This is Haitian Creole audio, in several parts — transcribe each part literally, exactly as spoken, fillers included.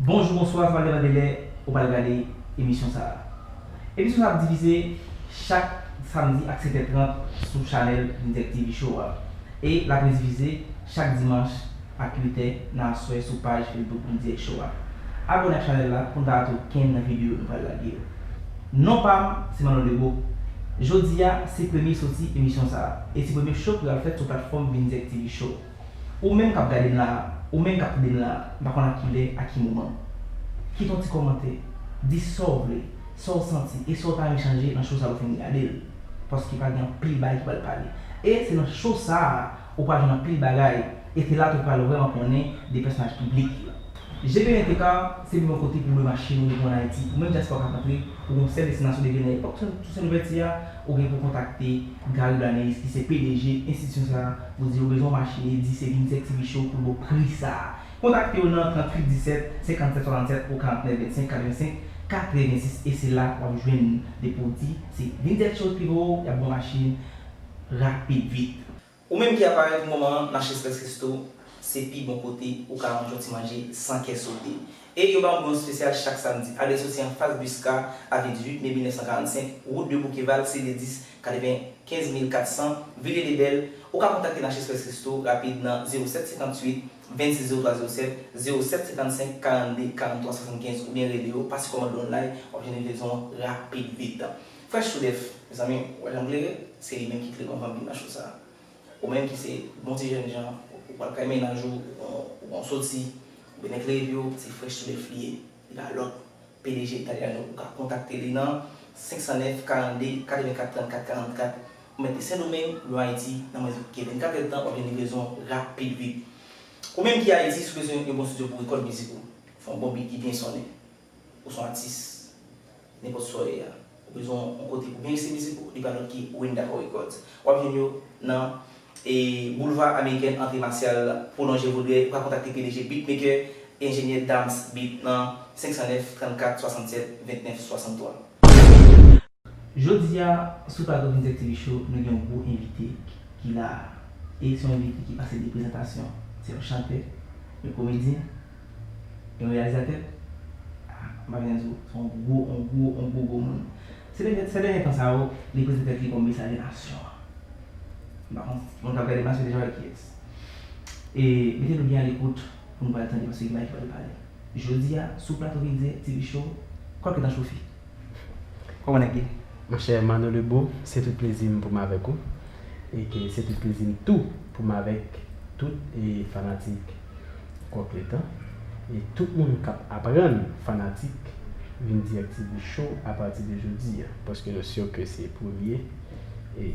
Bonjou, bonswa, sa pa depann de lè ou pral gade emisyon sa a. Emisyon sa a ap difize chak samdi ak sèt è trant sou chanèl Vin Dirèk T V Show a. E l ap redifize chak dimanch ak uit è nan aswè sou paj Facebook Vin Dirèk Show a. Abòne ak chanèl la pou n pa rate okenn nan videyo nou pral lage yo. Non pa m se Manno Debo. Jodi a, se premye soti emisyon sa a. E se premye show ki pral fèt sou platfòm Vin Dirèk T V Show. Ou menm k ap gade m la a, ou menm k ap tande m la a, m pa konn a ki lè, a ki moman. Kite yon ti kòmantè, di sa w vle, sa w santi e sa w ta renmen chanje nan show sa a lè w fin gade l. Paske pral gen anpil bagay ki pral pale. E se nan show sa a ou pral jwenn anpil bagay, e se la tou ou pral vrèman konnen de pèsonaj piblik yo. G P N T K se pi bon kote pou lwe machin ou depi w ann Ayiti. Ou menm dyaspora k ap antre, ou gen yon sèl destinasyon depi nan epòk Sen, sou Sen Louvèti a, ou gen pou kontakte Gary Blaneus ki se P D G enstitisyon sa a, pou di yo bezwen yon machin, e di se Vin Dirèk T V Show pou l ba w pri sa a. Kontakte yo nan tranntuit disèt, senkannsèt swasannsèt ou karantnèf vennsenk katrevensenk katrevensis, e se la w ap jwenn depi w di se Vin Dirèk Show ki voye w, y ap ba w machin rapid vit. Ou menm ki ap parèt pou moman an nan Chez Fresh Resto, se pi bon kote ou ka manje yon ti manje san kè sote. E yo ba w yon espesyal chak samdi. Adrès yo se anfas Buska, avni dizuit me mil nèf san karannsenk, wout de Boukeval, C D dis, katrevenkenz mil katsan, Ville et les Belles. Ou ka kontakte nan Chez Fresh Resto rapid nan zewo sèt senkantuit vennsis zewo twa zewo sèt, zewo sèt senkannsenk karannde karanntwa swasannkenz oubyen rele yo, pase kòmande online, w ap jwenn livrezon rapid vit. Fresh Soudèf, mezanmi, ou wè jan m klere? Se li menm ki klere m anvan m vin nan show sa a. Ou menm ki se bon ti jènjan, ou pral kay mennaj ou, ou gon, ou gon soti, ou benyen klere epi w, se Fresh Soudèf li ye. Li pa lòt. P D G Italiano, ou ka kontakte li nan senksannèf karannde katrevenkat trannkat karannkat. Ou mèt te Sendomeng, lwen Ayiti, nan mwens ke vennkat èdtan, w ap jwenn livrezon rapid vit. Ou menm ki Ayiti, si w bezwen yon bon estidyo pou rekòd mizik ou, fè yon bon beat ki byen sonnen, ou se yon atis, nenpòt sa w ye a, ou bezwen yon kote pou byen enregistre mizik ou, li pa lòt ki Win Dakò Records. W ap jwenn yo nan, e, Boulva Amerikèn, antre Masyal, pwolonje Vodrè. Ou ka kontakte P D G Beatmaker, enjenyè Dams Beat nan senksannèf trannkat swasannsèt vennèf swasanntwa. Jodi a, sou plato Vin Dirèk T V Show, nou gen yon gwo envite ki la a. E se yon envite ki pase de prezantasyon. Se yon chantè, yon komedyen, yon reyalizatè. Ah, m pa vin di w, se yon gwo, yon gwo, yon gwo, gwo moun. Se dènye, se dènye tan sa yo, li prezante tèt li kòm mesaje nasyon an. M pa konn si moun k ap gade m la, se deja wè kiyès. E mete nou byen a lekout pou nou pral tande, paske gen bagay ki pral pale. Jodi a, sou plato Vin Dirèk T V Show, kòk yo t an chofe. Kòman nèg ye? Monchè Manno Debo, se tout plezi m pou m avèk ou. E ke se tout plezi m tou pou m avèk tout, e, fanatik Kòk Letan. E tout moun k ap aprann fanatik Vin Dirèk T V Show apati de jodi a. Paske nou si ke se premye, e,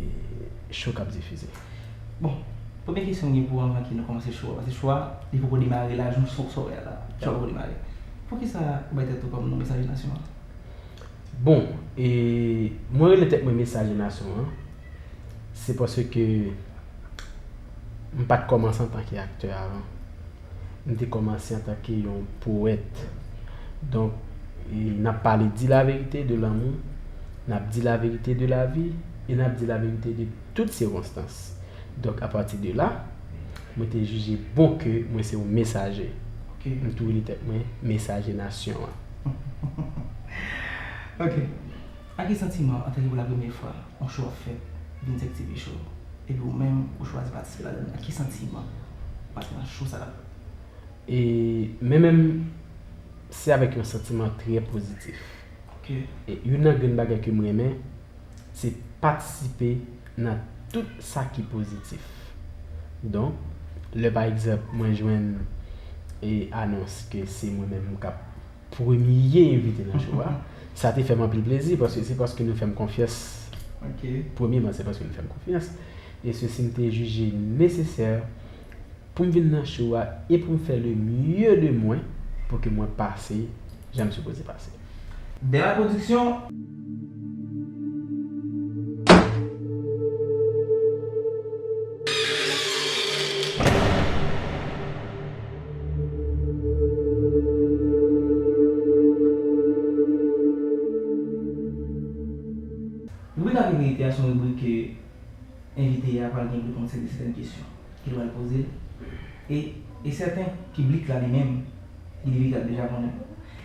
show k ap difize. Bon, premye kesyon m gen pou w anvan ke nou kòmanse show a, paske show a, li poko demare la, jouk sa w wè a la, show a poko demare. Poukisa ou bay tèt ou kòm non mesaje nasyon an? Bon, e mwen rele tèt mwen mesaje nasyon an, se paske m pa t kòmanse antanke aktè avan. M te kòmanse antanke yon powèt. Donk, e n ap pale di laverite de lanmou, n ap di laverite de lavi, e n ap di laverite de tout sikonstans. Donk, apati de la, mwen te jije bon ke mwen se yon mesaje. Ok. M tou rele tèt mwen mesaje nasyon an. Ok. A ki santiman, antanke pou la premyè fwa, yon show ap fèt, Vin Dirèk T V Show, epi ou menm, ou chwazi patisipe ladan l, a ki santiman ou pase nan show sa la? E mwen menm, se avèk yon santiman trè pozitif. Ok. E youn nan grenn bagay ke m renmen, se patisipe nan tout sa ki pozitif. Donk, lè pa egzanp, mwen jwenn, e, anons ke se mwen menm k ap premye envite nan show a, sa te fè m anpil plezi, paske se paske nou fè m konfyans. Ok. Premyeman, se paske nou fè m konfyans. E sesi m te jije nesesè pou m vin nan show a e pou m fè le mieux de mwen pou ke mwen pase jan m sipoze pase. Dema Production. Ribrik Avni Verite a se yon ribrik ke envite a pral gen pou l reponn sèten kesyon ke l pral poze l. E, e sèten piblik la li menm, Li deja, deja konnen.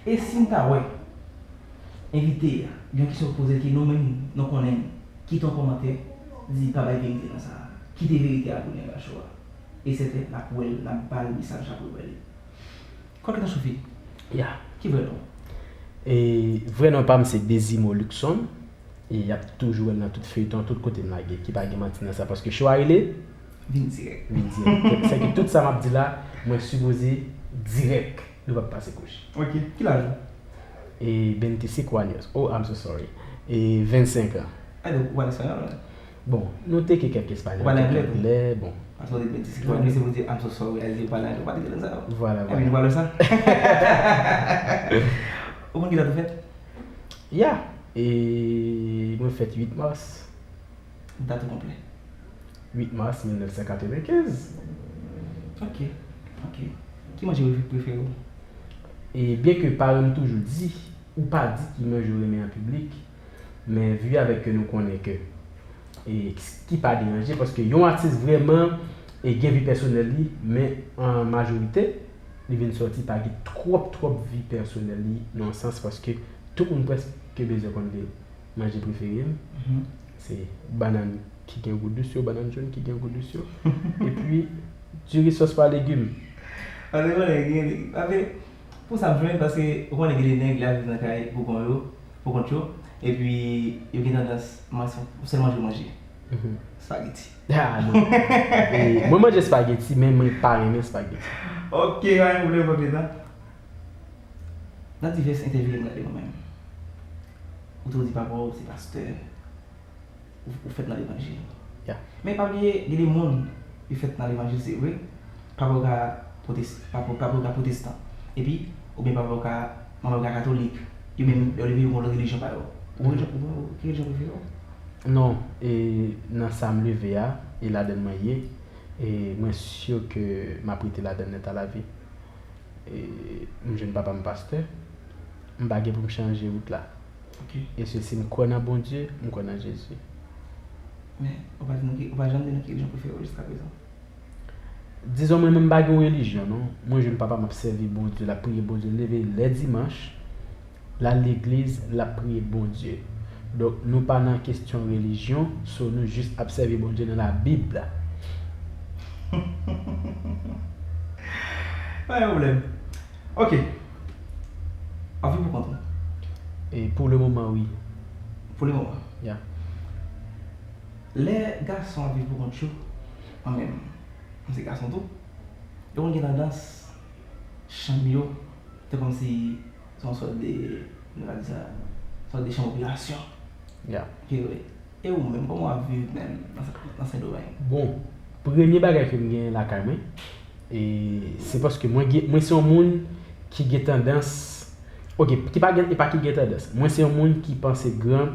E si m ta wè envite a gen yon kesyon poze l ke nou menm nou konnen, kite yon kòmantè, di pa bay verite nan sa. Kite verite a tounen nan cho a. E sèten, n ap wè l, n ap ba l mesaj la pou l wè l. Kòk nan chofe. Ya. Ki vrè non w? E vrè non pa m se Dezimo Luckson. E y ap toujou wè m nan tout feyton, tout kote m lage, ki pa gen manti nan sa, paske cho a rele Vin dirèk. Vin dirèk. Sèke tout sa m ap di la, mwen sipoze dirèk. Nou p ap pase kouch. Ok. Ki laj ou? E venntisik años. Oh, I'm so sorry. E vennsenk an. Ah, donk, ou pale espanyòl, wi. Bon, nou teke kèk espanyòl, kèk anglè, bon. Paske ou te venntisik años, se pou di, I'm so sorry, a di ou pale anglè, ou pa te gen sa. Vwala, vwala. Epi nou pale sa. Ou konn ki dat ou fèt? Ya. E mwen fèt uit mas. Dat ou konplè? Uit mas mil nèf san katrevenkenz. Ok, ok. Ki manje prefere w? E byen ke paran m toujou di, ou pa di ki manje w renmen an piblik, men vi avèk ke nou konnen ke, e ki pa deranje, paske yon atis vrèman e gen vi pèsonèl li, men an majorite, li vin sòti pa gen twòp, twòp vi pèsonèl li nan yon sans, paske tout moun prèske bezwen konn de manje prefere m. Se bannann ki gen gou dous yo, bannann jòn ki gen gou dous yo. Epi, diri sòs pa legim. Pase konnen gen, pase, pou sa m jwenn, paske ou konnen gen de nèg la viv nan kay pou kont yo, pou kont yo, epi yo gen tandans, sèl manje yo manje. Spaghetti. Ah, non. E, mwen manje spaghetti, men mwen pa renmen spaghetti. Ok, pa gen pwoblèm, pa gen tan. Nan divès entèvyou m gade mwen menm, ou toujou di papa w se pastè, ou, ou fèt nan levanjil. Ya. Men pa bliye, gen de moun, yo fèt nan levanjil, se vre, papa w ka pwotes-, papa, papa w ka pwotestan. Epi, oubyen papa w ka, manman w ka katolik. Yo menm, yo leve yo gon lòt relijyon pa yo. Ou relijyon, ou, ou, ki relijyon prefere w? Non, e nan sa m leve a, e ladan mwen ye, e mwen si ke m ap rete ladan nèt alavi. E m jwenn papa m pastè, m pa gen pou m chanje wout la. Ok. E se si m kwè nan Bondye, m kwè nan Jezi. Men, ou pa di nou ki, ou pa janm di nou ki relijyon prefere w jiskaprezan. Dizon mwen menm m pa gen yon relijyon, non. Mwen jwenn papa m ap sèvi Bondye, l ap priye Bondye, l leve lè dimanch, l al legliz, l ap priye Bondye. Donk, nou pa nan kesyon relijyon, so nou jis ap sèvi Bondye nan Labib la. Pa gen pwoblèm. Ok. W ap viv pou kont ou? E pou le moman, wi. Pou le moman? Ya. Lè gason ap viv pou kont yo, mwen menm, mwen se gason tou, yo konn gen tandans, chanm yo, se kòmsi se yon sòt de, nou ka di sa, sòt de chanm operasyon. Ya. Ke, e ou menm, kòman w ap viv menm nan, nan Sendomeng? Bon, premye bagay ke m genyen lakay mwen, e se paske mwen gen, mwen se yon moun ki gen tandans, ok, ki pa gen, e pa ki gen tandans. Mwen se yon moun ki panse gran,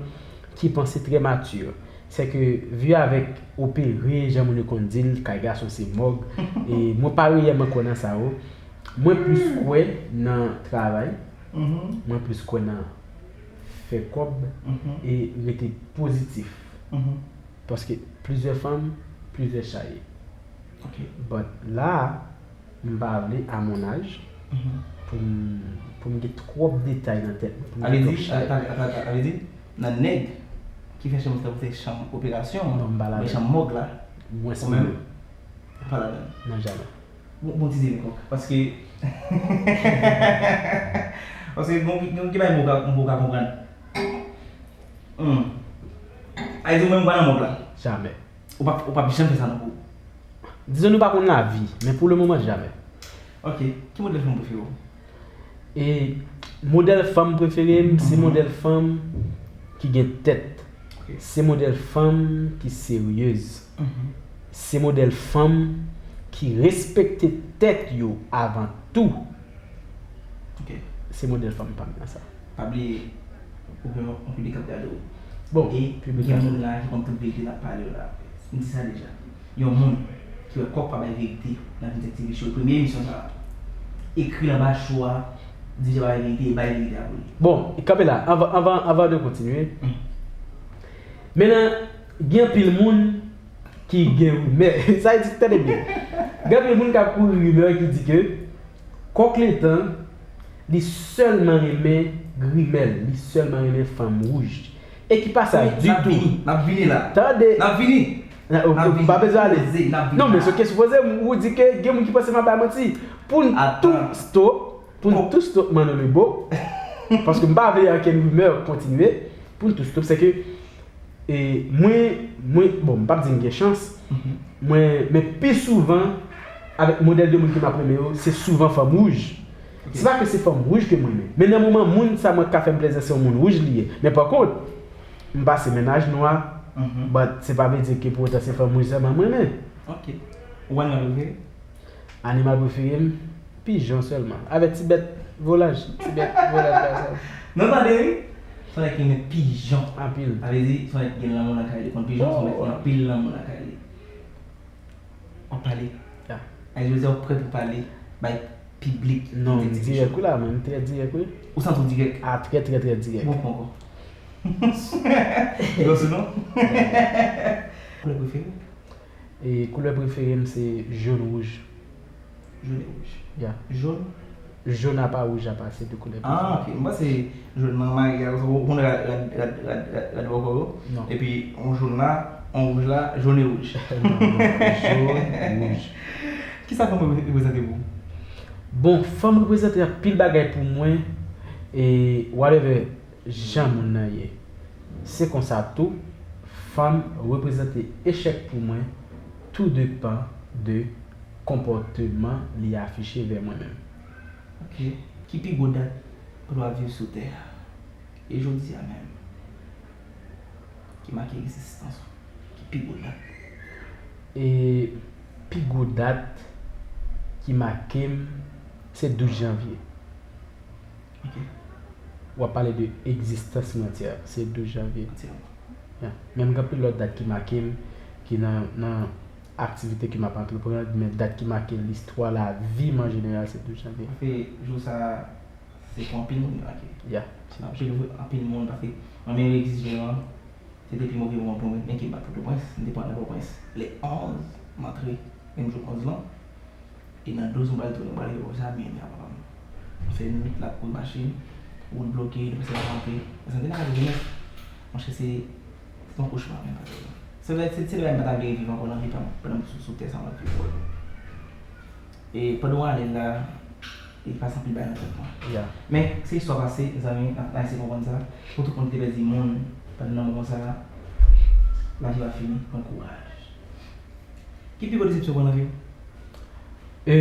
ki panse trè mati. Sèke vi avèk opere, jan moun yo konn di l, kay gason se mòg. E mwen pa reyèlman kwè nan sa yo. Mwen plis kwè nan travay. Mwen plis kwè nan fè kòb e rete pozitif. Paske plizyè fanm, plizyè chaye. Ok. But la, m pa vle, à mon âge, pou m, pou m gen twòp detay nan tèt mwen, pou m gen twòp chaye. Sa vle di, nan nèg ki fè chanm sa, se chanm operasyon an, non, m pa ladan, men chanm mòg la, ou menm, ou pa ladan. Non, jamè. Bon, bon ti demi kòk, paske, paske bon, gen, gen bagay m poko ka, m poko ka konprann. Hmm. A di ou menm ou pa nan mòg la? Jamè. Ou p ap, ou p ap janm fè sa non pou ou. Dizon nou pa konn lavi, men pou le moman, jamè. Ok. Ki modèl fanm prefere w? E modèl fanm prefere m, se modèl fanm ki gen tèt. Ok. Se modèl fanm ki seryez. Se modèl fanm ki respekte tèt yo avan tou. Ok. Se modèl fanm pa m nan sa. Pa bliye, ou gen yon piblik k ap gade w. Bon, e piblik gen moun la ki konn tout verite n ap pale yo la. M di sa deja. Yon moun ki wè kòk pa bay verite nan Vin Dirèk T V Show, premye emisyon sa a. Ekri l anba cho a, di jan pa bay verite, e bay verite a pou li. Bon, e kanpe la, anvan, anvan, anvan de kontinye. Men nan, gen anpil moun ki gen rimè. Sa vle di, tande byen. Gen anpil moun k ap kouri rimè ki di ke kòk letan Li sèlman renmen grimèl, li sèlman renmen fanm wouj. E ki pa sa ditou. N ap vini, n ap vini la. Tande. N ap vini. N ap vini. Ou pa bezwen ale. Poze, n ap vini. Non, men se kesyon poze, ou di ke gen moun ki panse m ap bay manti. Pou n tou stop, pou n tou stop Manno Lebo, paske m pa vle ankenn rimè kontinye, pou n tou stop, se ke E mwen, mwen, bon, m p ap di m gen chans, mwen, men pi souvan, avèk modèl de moun ke m ap renmen yo, se souvan fanm wouj. Se pa ke se fanm wouj ke m renmen, men nan moman moun sa mwen ka fè m plezi, se yon moun wouj li ye. Men pa kont, m pase mennaj nwa, but se pa vle di ke pou otan se fanm wouj sèlman m renmen. Ok. Ou wè nan leve? Animal prefere m, pijon sèlman. Avèk ti bèt volaj. Ti bèt volaj la sa. Nou tande wi. Son nèg ki renmen pijon. Anpil. Sa vle di, son nèg ki gen lanmou nan kay li. Konn pijon, son nèg ki gen anpil lanmou nan kay li. W ap pale. Ay, José, w prè pou pale bay piblik. Non, m dirèk wi la, mwen, m trè dirèk wi. Ou santi w dirèk? A, trè, trè, trè dirèk. Bon, poko. Gwo sou non? Koulè prefere? E koulè prefere m se jòn wouj. Jòn e wouj. Ya. Jòn? Jòn apa wouj apa, se de koulè prefere. Ah, ok. M panse jòn nan mari a, ou konn rad, rad, rad, rad, rad, rad bòkò yo? Non. Epi, yon jòn la, yon wouj la, jòn e wouj. Non, non, jòn, wouj. Kisa fanm reprezante pou ou? Bon, fanm reprezante anpil bagay pou mwen, e whatever jan moun nan ye. Se konsa tou, fanm reprezante echèk pou mwen, tou depan de konpòteman li afiche vè mwen menm. Ok. Ki pi gwo dat ou dwe viv sou tè a? E jodi a menm? Ki make egzistans ou? Ki pi gwo dat? E pi gwo dat ki make m, se douz janvye. Ok. W ap pale de egzistans mwen antyè, se douz janvye. Antyèman. Ya. Men m gen anpil lòt dat ki make m, ki nan, nan aktivite ke m ap antreprann, men dat ki make listwa lavi m an jeneral, se douz janvye. Paske jou sa a, se pou anpil moun li make. Ya. Anpil, anpil moun, paske mwen menm egzije an, se te pi move moman pou mwen, men ke m pa t Pòtoprens, m te pran nan Pòtoprens le onz, m antre menm jou onz lan. E nan douz mwen pral tounen, mwen pral rive konsa, men, men, papa m. Se nwit l ap kouri machin, wout bloke, deprè se pa kanpe. Sa te nan kati jenès. Monchè, se, se yon kochma, men, pa tèlman. Se vre, se, se vre, m pa ta vle viv ankò nan vi pa m, pandan m sou, sou tè sa, m ap viv wè. E pandan w ale la, e pase anpil bagay nan tèt mwen. Ya. Men, se istwa pase, mezanmi, n ap, n ap eseye konprann sa. Pou tout moun ki te pèdi moun, pandan nan moman sa, lavi va fini, pran kouraj. Ki pi gwo desepsyon w pran nan vi w? E,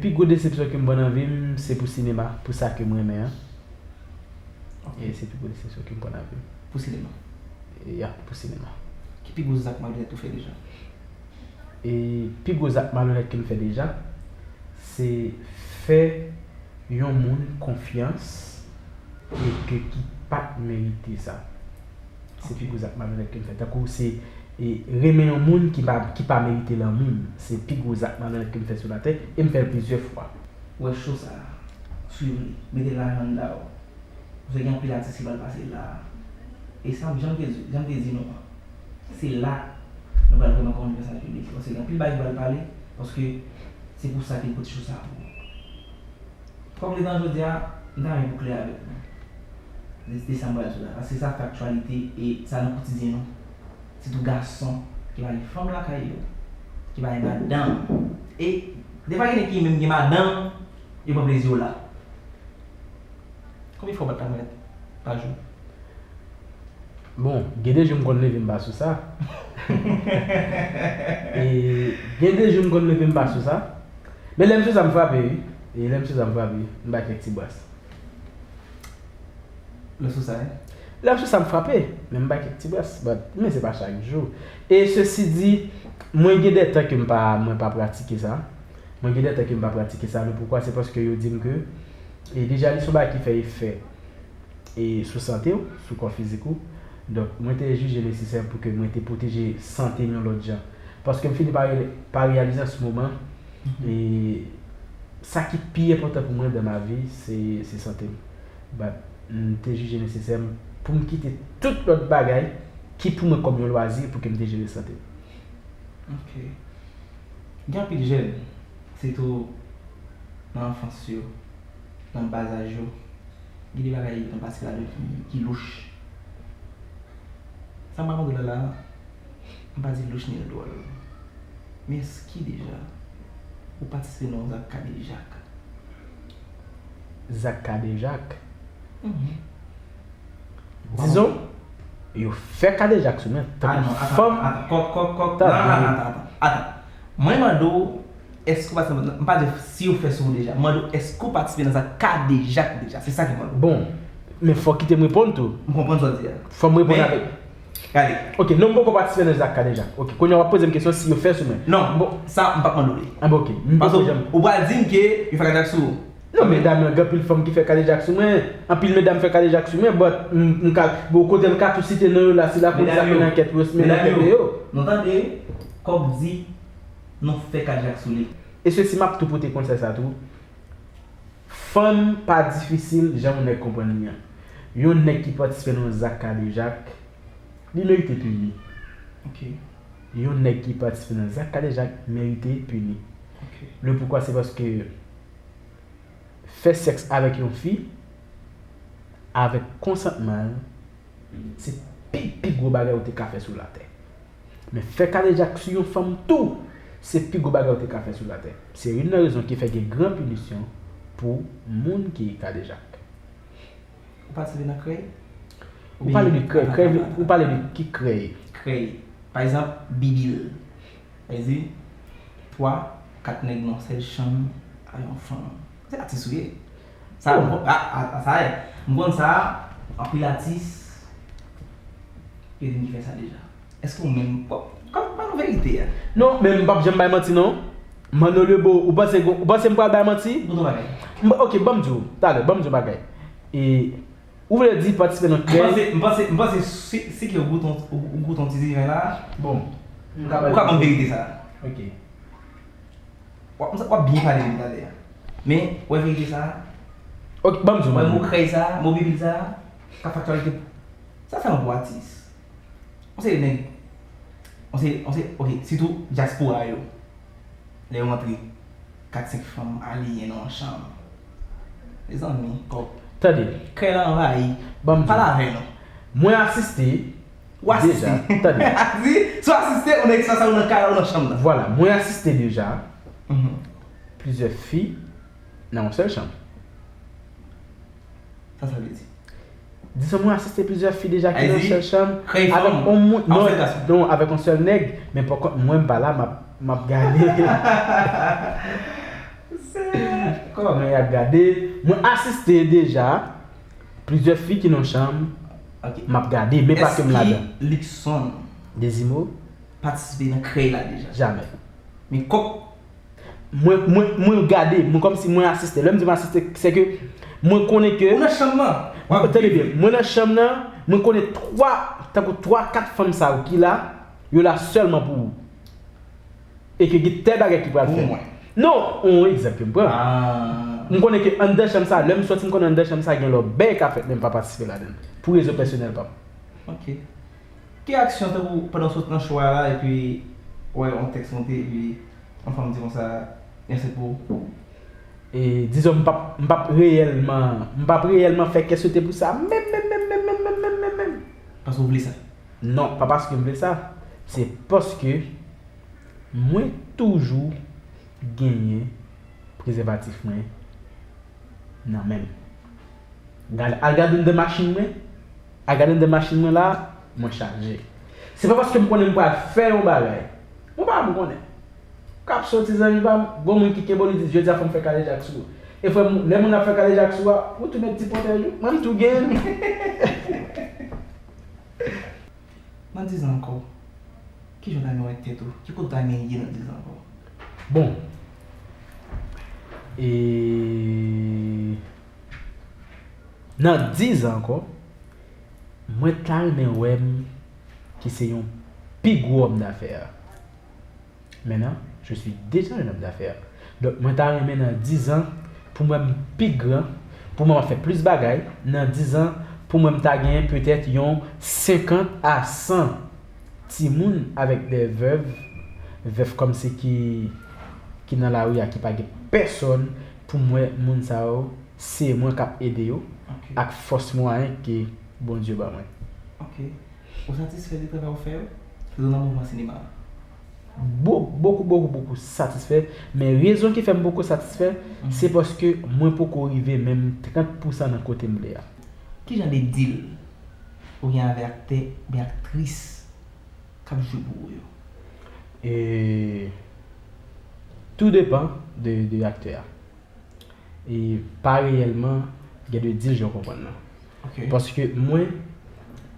pi gwo desepsyon ke m pran nan vi m, se pou sinema, pou sa ke m renmen an. Ok. E se pi gwo desepsyon ke m pran nan vi m. Pou sinema? E, ya, pou sinema. Ki pi gwo zak malonèt ou fè deja? E pi gwo zak malonèt ke m fè deja, se fè yon moun konfyans e ke ki pa t merite sa. Se pi gwo zak malonèt ke m fè. Tankou se, e, renmen yon moun ki pa, ki pa merite lanmou m. Se pi gwo zak malonèt ke m fè sou latè, e m fè l plizyè fwa. Ou wè cho sa a, swiv li, mete lajan anndan w. Paske gen anpil atis ki pral pase la a. E sa, jan m te di, jan m te di nou an, se la nou pral vrèman konn mesaj piblik yo. Paske gen anpil bagay ki pral pale, paske se pou sa ke m pote cho sa a pou ou. Kòm letan jodi a, m ta renmen pou klè avèk nou. De, de sa m pral di la, paske sa fè aktyalite e sa nan kotidyen nou. Sitou gason ki pa gen fanm lakay yo, ki pa gen madanm. E defwa gen nèg ki menm gen madanm, yo pran plezi yo la. Konbyen fwa w bat lanmèt pa jou? Bon, gen de jou m konn leve m pa sou sa. E gen de jou m konn leve m pa sou sa. Men lè m sou sa m frape wi. E lè m sou sa m frape, m bay kèk ti bras. Lè w sou sa, wi. Lè m sou sa m frape, men m bay kèk ti bras. But, men se pa chak jou. E sesi di, mwen gen de tan ke m pa, mwen pa pratike sa. Mwen gen de tan ke m pa pratike sa. Le poukwa, se paske yo di m ke, e deja li se yon bagay ki fè efè e sou sante w, sou kò fizik ou. Donk, mwen te jije nesesè pou ke mwen te pwoteje sante m yon lòt jan. Paske m fini pa, pa reyalize an se moman, e sa ki pi enpòtan pou mwen dans ma vie, se, se sante m. But, m te jije nesesè pou m kite tout lòt bagay ki pou mwen kòm yon lwazi pou ke m te jere sante m. Ok. Gen anpil jèn, sitou nan anfans yo, nan baz aj yo, gen de bagay nou pase ladan ki, ki louch. Sa m pral mande w la la, m pa di louch ni dwòl. Men èske deja ou patisipe nan yon zak kadejak? Zak kadejak? Mhm. Dizon, yo fè kadejak sou mwen. Ah non, atan, Fanm, atan, kòk, kòk, kòk. Ta Non, non, byen. Atan, atan, atan. Mwen mande w, èske w patisipe, m pa di si yo fè sou ou deja. Mwen mande w, èske w patisipe nan zak kadejak deja? Se sa ki mwen mande w. Bon, men fò w kite m reponn tou. M konprann sa w di a. Fò m reponn Men- avèk. Gade. Ok, non, m poko patisipe nan zak kadejak. Ok, kounye a w ap poze m kesyon si yo fè sou mwen. Non, bon, sa, m p ap mande w li. Ah, bon, ok. M Paske poko janm. ou pral di m ke yo fè kadejak sou ou. Non, medam yo, gen anpil fanm ki fè kadejak sou mwen. Anpil medam fè kadejak sou mwen, but m, m ka, bon, kote m ka tou site non yo la, si lapolis ap mennen ankèt, yo mennen ankèt de yo. Nou tande, kòk di, nou fè kadejak sou li. E sesi, m ap tou pote konsèy sa tou. Fanm pa difisil, jan yon nèg konprann li an. Yon nèg ki patisipe nan yon zak kadejak, li merite pini. Ok. Yon nèg ki patisipe nan zak kadejak merite pini. Ok. Le poukwa, se paske fè sèks avèk yon fi, avèk konsantman l, se pi, pi gwo bagay ou te ka fè sou latè. Men fè kadejak sou yon fanm tou, se pi gwo bagay ou te ka fè sou latè. Se youn nan rezon ki fè gen gran pinisyon pou moun ki kadejak. Ou patisipe nan krèy? Ou pale de krèy, krèy, ou pale de ki krèy? Krèy. Pa egzanp, bibil. Sa vle di, twa, kat nèg nan sèl chanm a yon fanm. Se atis ou ye. Sa, Oh. m kon- a, a, a, sa ye. M konn sa, anpil atis, yo di m ki fè sa deja. Èske ou menm, bon, kòm pa nou verite a? Non, men m p ap janm bay manti non. Manno Lebo, ou panse, ou panse m pral bay manti? Bon, ton bagay. M- Ok, ban m di w, talè, ban m di w bagay. E, ou vle di patisipe nan M krèy? panse, m panse, m panse si, si ke ou goute yon, ou, ou goute yon ti diven la, Bon. ou ka, ou ka konn verite sa. Ok. W ap, w ap byen pale depi talè a. Men, ou wè verite sa, Ok, ban m di w, ou wè Manno. Mo krèy sa, mo bibil sa, k ap fè aktyalite. Sa sèlman pou atis. On seri nèg, on seri, on seri, ok, sitou dyaspora yo. Lè yo antre, kat senk fanm aliyen nan yon chanm. Mezanmi, kòk. Tande. Krèy la anvayi. Ban m di Pale w. avè nou. Mwen asiste. W asiste. Deja, tande. Di, si w asiste, ou nan ekspas la, ou nan kay la, ou nan chanm nan. Vwala, mwen asiste deja Mhm. plizyè fi nan yon sèl chanm. Sa sa vle di? Dizon mwen asiste plizyè fi deja ki nan Ayiti, sèl chanm krèy fanm, avèk yon moun, a yon non, sèl gason. Non, avèk yon sèl nèg, men poko, mwen m pa la, m ap, m ap gade. Kòman? Men y ap gade. Mwen asiste deja plizyè fi ki nan chanm, Ok. m ap gade, men pa ke m ladan. Èske Luckson Dezimo? Patisipe nan krèy la deja? Jamè. Men kòk Mwen, mwen, mwen gade, mwen kòmsi mwen asiste. Lè m di mwen asiste, se ke mwen konnen ke. Ou nan chanm nan. W ap Tande viv. Byen, mwen nan chanm nan, mwen konnen twa, tankou twa, kat fanm sa yo ki la, yo la sèlman pou ou. E ke gen tèl bagay ki pral Pou fèt. Mwen. Non, yon egzanp ke m pran. Ah. M konnen ke anndan chanm sa, lè m sòti m konnen anndan chanm sa gen lòt bèy ka fèt, men m pa patisipe ladan l. Pou rezon pèsonèl pa m. Ok. Ki aksyon tankou pandan w sot nan cho a la, epi, wè, yon tèks monte, epi yon fanm di konsa, "Mèsi pou ou." E, dizon, m p ap, m p ap reyèlman, m p ap reyèlman fè kè sote pou sa, menm, menm, menm. Paske w vle sa. Non, pa paske m vle sa. Se paske mwen toujou genyen prezèvatif mwen nan men m. Gade, al gade anndan machin mwen. Al gade anndan machin mwen la, mwen chaje. Se pa paske m konnen m pral fè yon bagay. Mwen pa m konnen. K ap soti zanmi pa m, gon moun ki kenbe w, li di, "Jodi a fò m fè kadejak sou ou." E frè m, lè moun ap fè kadejak sou ou a, ou tou mèt ti pòtèj ou. Mwen m tou gen. Nan diz an ankò, kijan w ta renmen wè tèt ou? Ki kote w ta renmen ye nan diz an ankò? Bon. E nan diz an ankò, mwen ta renmen wè m ki se yon pi gwo òm dafè. Maintenant, je suis déjà un homme d'affaires. Donk, mwen ta renmen nan diz an, pou mwen m pi gran, pou mwen m ap fè plis bagay. Nan diz an, pou mwen m ta genyen petèt yon senkant a san timoun avèk de vèv, vèv kòmsi ki, ki nan lari a, ki pa gen pèsòn, pou mwen, moun sa yo, se mwen k ap ede yo Ok. Ak fòs mwayen ke Bondye ban mwen. Ok. Ou satisfè de travay ou fè yo? Sitou nan mouvman sinema a? Bo- Bokou, bokou, bokou satisfè. Men rezon ki fè m bokou satisfè, se paske mwen poko rive menm trant pousan nan kote m vle a. Ki jan de deal ou gen avèk aktè oubyen aktris k ap jwe pou ou yo? E tou depan de, de aktè a. E pa reyèlman gen de deal jan w konprann nan. Ok. Paske mwen,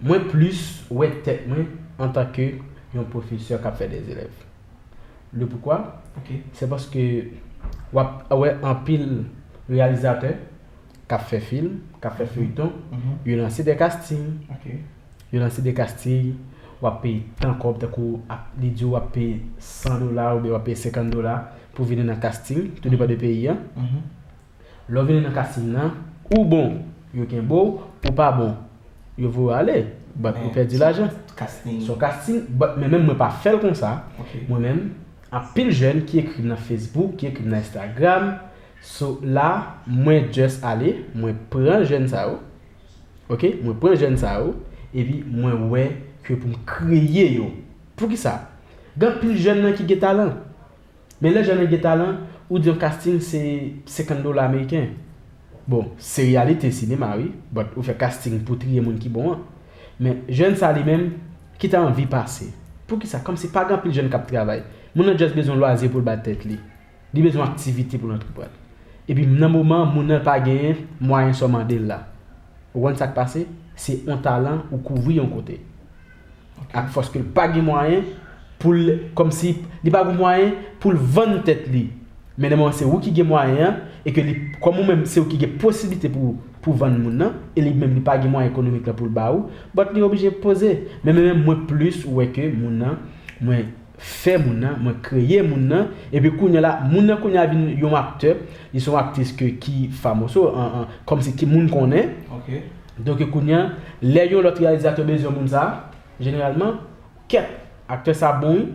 mwen plis wè tèt mwen antanke yon pwofesè k ap fè de zelèv. Le poukwa? Ok. Se paske w ap wè anpil reyalizatè k ap fè fim, k ap fè feyton, Mhm. yo lanse de casting. Ok. Yo lanse de casting, w ap peye tan kòb, tankou ap- li di w ap peye san dola oubyen w ap peye senkant dola pou vini nan casting, tou depan de peyi an. Mhm. Lè w vini nan casting nan, ou bon, yo kenbe w, ou pa bon, yo voye w ale, but ou pèdi lajan. Casting. Se yon casting, but men menm mwen pa fè l konsa. Ok. Mwen menm, anpil jèn ki ekri m nan Facebook, ki ekri m nan Instagram, so la, mwen just ale, mwen pran jèn sa yo, ok, mwen pran jèn sa yo, epi mwen wè ke pou m kreye yo. Poukisa? Gen anpil jèn nan ki gen talan. Men lè jèn nan gen talan, ou di yon casting se senkant dola ameriken. Bon, se reyalite sinema wi, but ou fè casting pou triye moun ki bon an. Men jèn sa li menm, ki ta anvi pase. Poukisa? Kòmsi pa gen anpil jèn k ap travay. Moun nan just bezwen lwazye pou l bat tèt li. Li bezwen aktivite pou l antreprann. Epi nan moman moun nan pa genyen mwayen sa w mande l la. Ou konn sa k pase? Se yon talan ou kouvri yon kote. Ak fòs ke l pa gen mwayen pou l, kòmsi li pa gen mwayen pou l vann tèt li. Men nan moman se ou ki gen mwayen an, e ke li, kòm ou menm se ou ki gen posiblite pou, pou vann moun nan, e li menm li pa gen mwayen ekonomik la pou l ba ou, but li oblije poze. Men, men, men mwen plis wè ke moun nan, mwen fè moun nan, mwen kreye moun nan, epi kounye a la, moun nan kounye a vin yon aktè, li se yon aktris ke ki famoso, an, an, kòmsi ki moun konnen. Ok. Donk kounye a, lè yon lòt reyalizatè bezwen moun sa, jeneralman, kèt, aktè sa bon wi,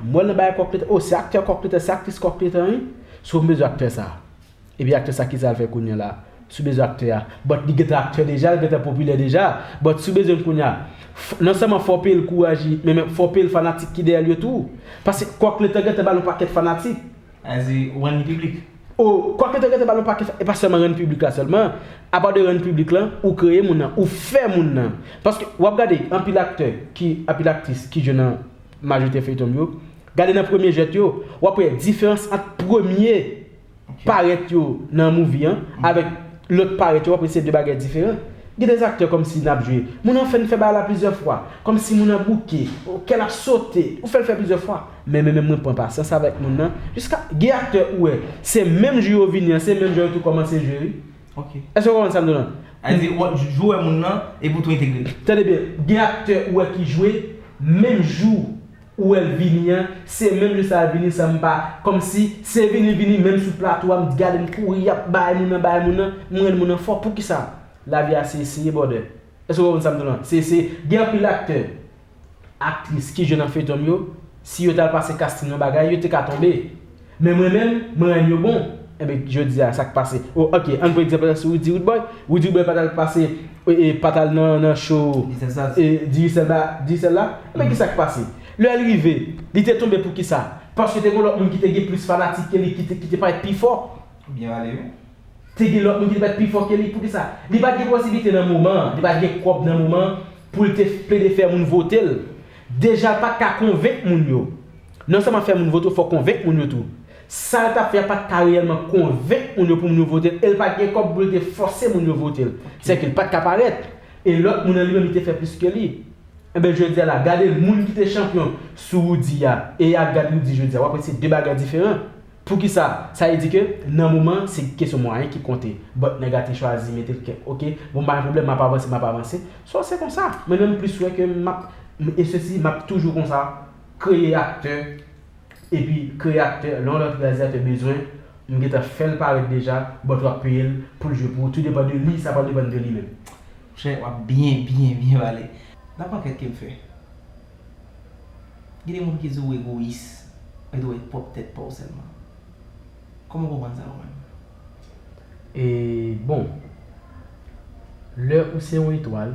m wè l nan bagay kòklete, o se aktè kòklete, se aktris kòklete wi, so m bezwen aktè sa. Epi aktè sa kisa l fè kounye a la? Si w bezwen aktè a, but li gentan aktè deja, li gentan popilè deja. But si w bezwen l kounye a, f- non sèlman fò w peye l kouraj li, men, men fò w peye l fanatik ki dèyè l yo tou. Paske kòklete gentan ba l yon pakèt fanatik. Azi, ou rann li piblik. O, kòklete gentan ba l yon pakèt, e pa sèlman rann piblik la sèlman. Apa de rann piblik la, ou kreye moun nan, ou fè moun nan. Paske w ap gade anpil aktè, ki anpil aktris ki jwe nan majorite feyton yo, gade nan premye jwèt yo, w ap wè diferans ant premye parèt yo nan movie an avèk lòt parèt yo, w ap wè se de bagay diferan. Gen de aktè kòmsi n ap jwe, moun nan fè n fè bagay la plizyè fwa, kòmsi moun nan bouke, kè l ap sote, ou fè l fè plizyè fwa. Men, men, men mwen pran pasyans avèk moun nan, jiska gen aktè ou wè, se menm jou yo vini an, se menm jou yo tou kòmanse jwe wi. Ok. Èske w konprann sa m di w lan? Sa vle di, w ap jwe moun nan, epi w tou entegre l. Tande byen, gen aktè ou wè ki jwe, menm jou ou wè l vini an, se menm jou sa l vini san m pa, kòmsi se vini vini menm sou plato a, m gade m kouri, y ap bay moun nan, bay moun nan, m rann moun nan fò. Poukisa? Lavi a se eseye, brother. Èske w konprann sa m di w lan? Se eseye. Gen anpil aktè, aktris ki jwe nan feyton yo, si yo t al pase casting yon bagay, yo te ka tonbe. Men mwen menm, mwen rann yo bon. Enben, jodi a, sa k pase? O, ok, ann pran egzanp la sou Rudy Roodboy. Rudy Roodboy pa t al pase, e, e, pa t al nan, nan show Di sèl sa. E, Digicel ba, Digicel la. Enben, ki sa k pase? Lè l rive, li te tonbe pou ki sa? Paske te gen lòt moun ki te gen plis fanatik ke li, ki te, ki te parèt pi fò. Byen pale, wi. Te gen lòt moun ki te parèt pi fò ke li. Poukisa? Li pa t gen posiblite nan moman an. Li pa t gen kòb nan moman an pou l te plede fè moun vote l. Deja, l pa t ka konvenk moun yo. Non sèlman fè moun vote w, fò w konvenk moun yo tou. Sa l t ap fè a pa t ka reyèlman konvenk moun yo pou moun yo vote l, e l pa t gen kòb pou l te fòse moun yo vote l. Sèke l pa t ka parèt. E lòt moun nan li menm, li te fè plis ke li. Enben, jodi a la, gade moun ki te chanpyon sou Roody a, e ap gade Roody jodi a, w ap wè se de bagay diferan. Poukisa? Sa vle di ke nan moman, se kesyon mwayen ki konte. But nèg la te chwazi mete l ke, ok, bon, pa gen pwoblèm, m ap avanse, m ap avanse. So, se konsa. Mwen menm, plis wè ke m ap, m- e sesi, m ap toujou konsa, kreye aktè, epi kreye aktè, lè yon lòt reyalizatè bezwen, m gentan fè l parèt deja, but w ap peye l pou l jwe pou ou. Tou depann de li, sa pral depann de li menm. Monchè, w ap byen, byen, byen pale. Daprè ankèt ke m fè, gen de moun ki di w egoyis, e di w wè pwòp tèt pa w sèlman. Kòman w konprann sa ou menm? E bon, lè ou se yon etwal,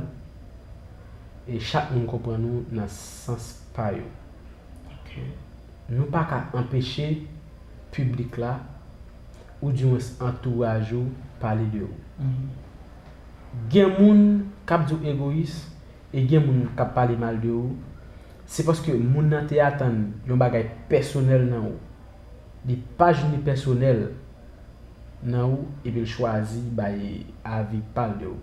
e chak moun konprann ou nan sans pa yo. Nou pa ka anpeche piblik la, oudimwens antouraj ou, pale de ou. Gen moun k ap di w egoyis, e gen moun k ap pale mal de ou, se paske moun nan te atann yon bagay pèsonèl nan ou. Li pa jwenn li pèsonèl nan ou, epi l chwazi bay avi pa l de ou.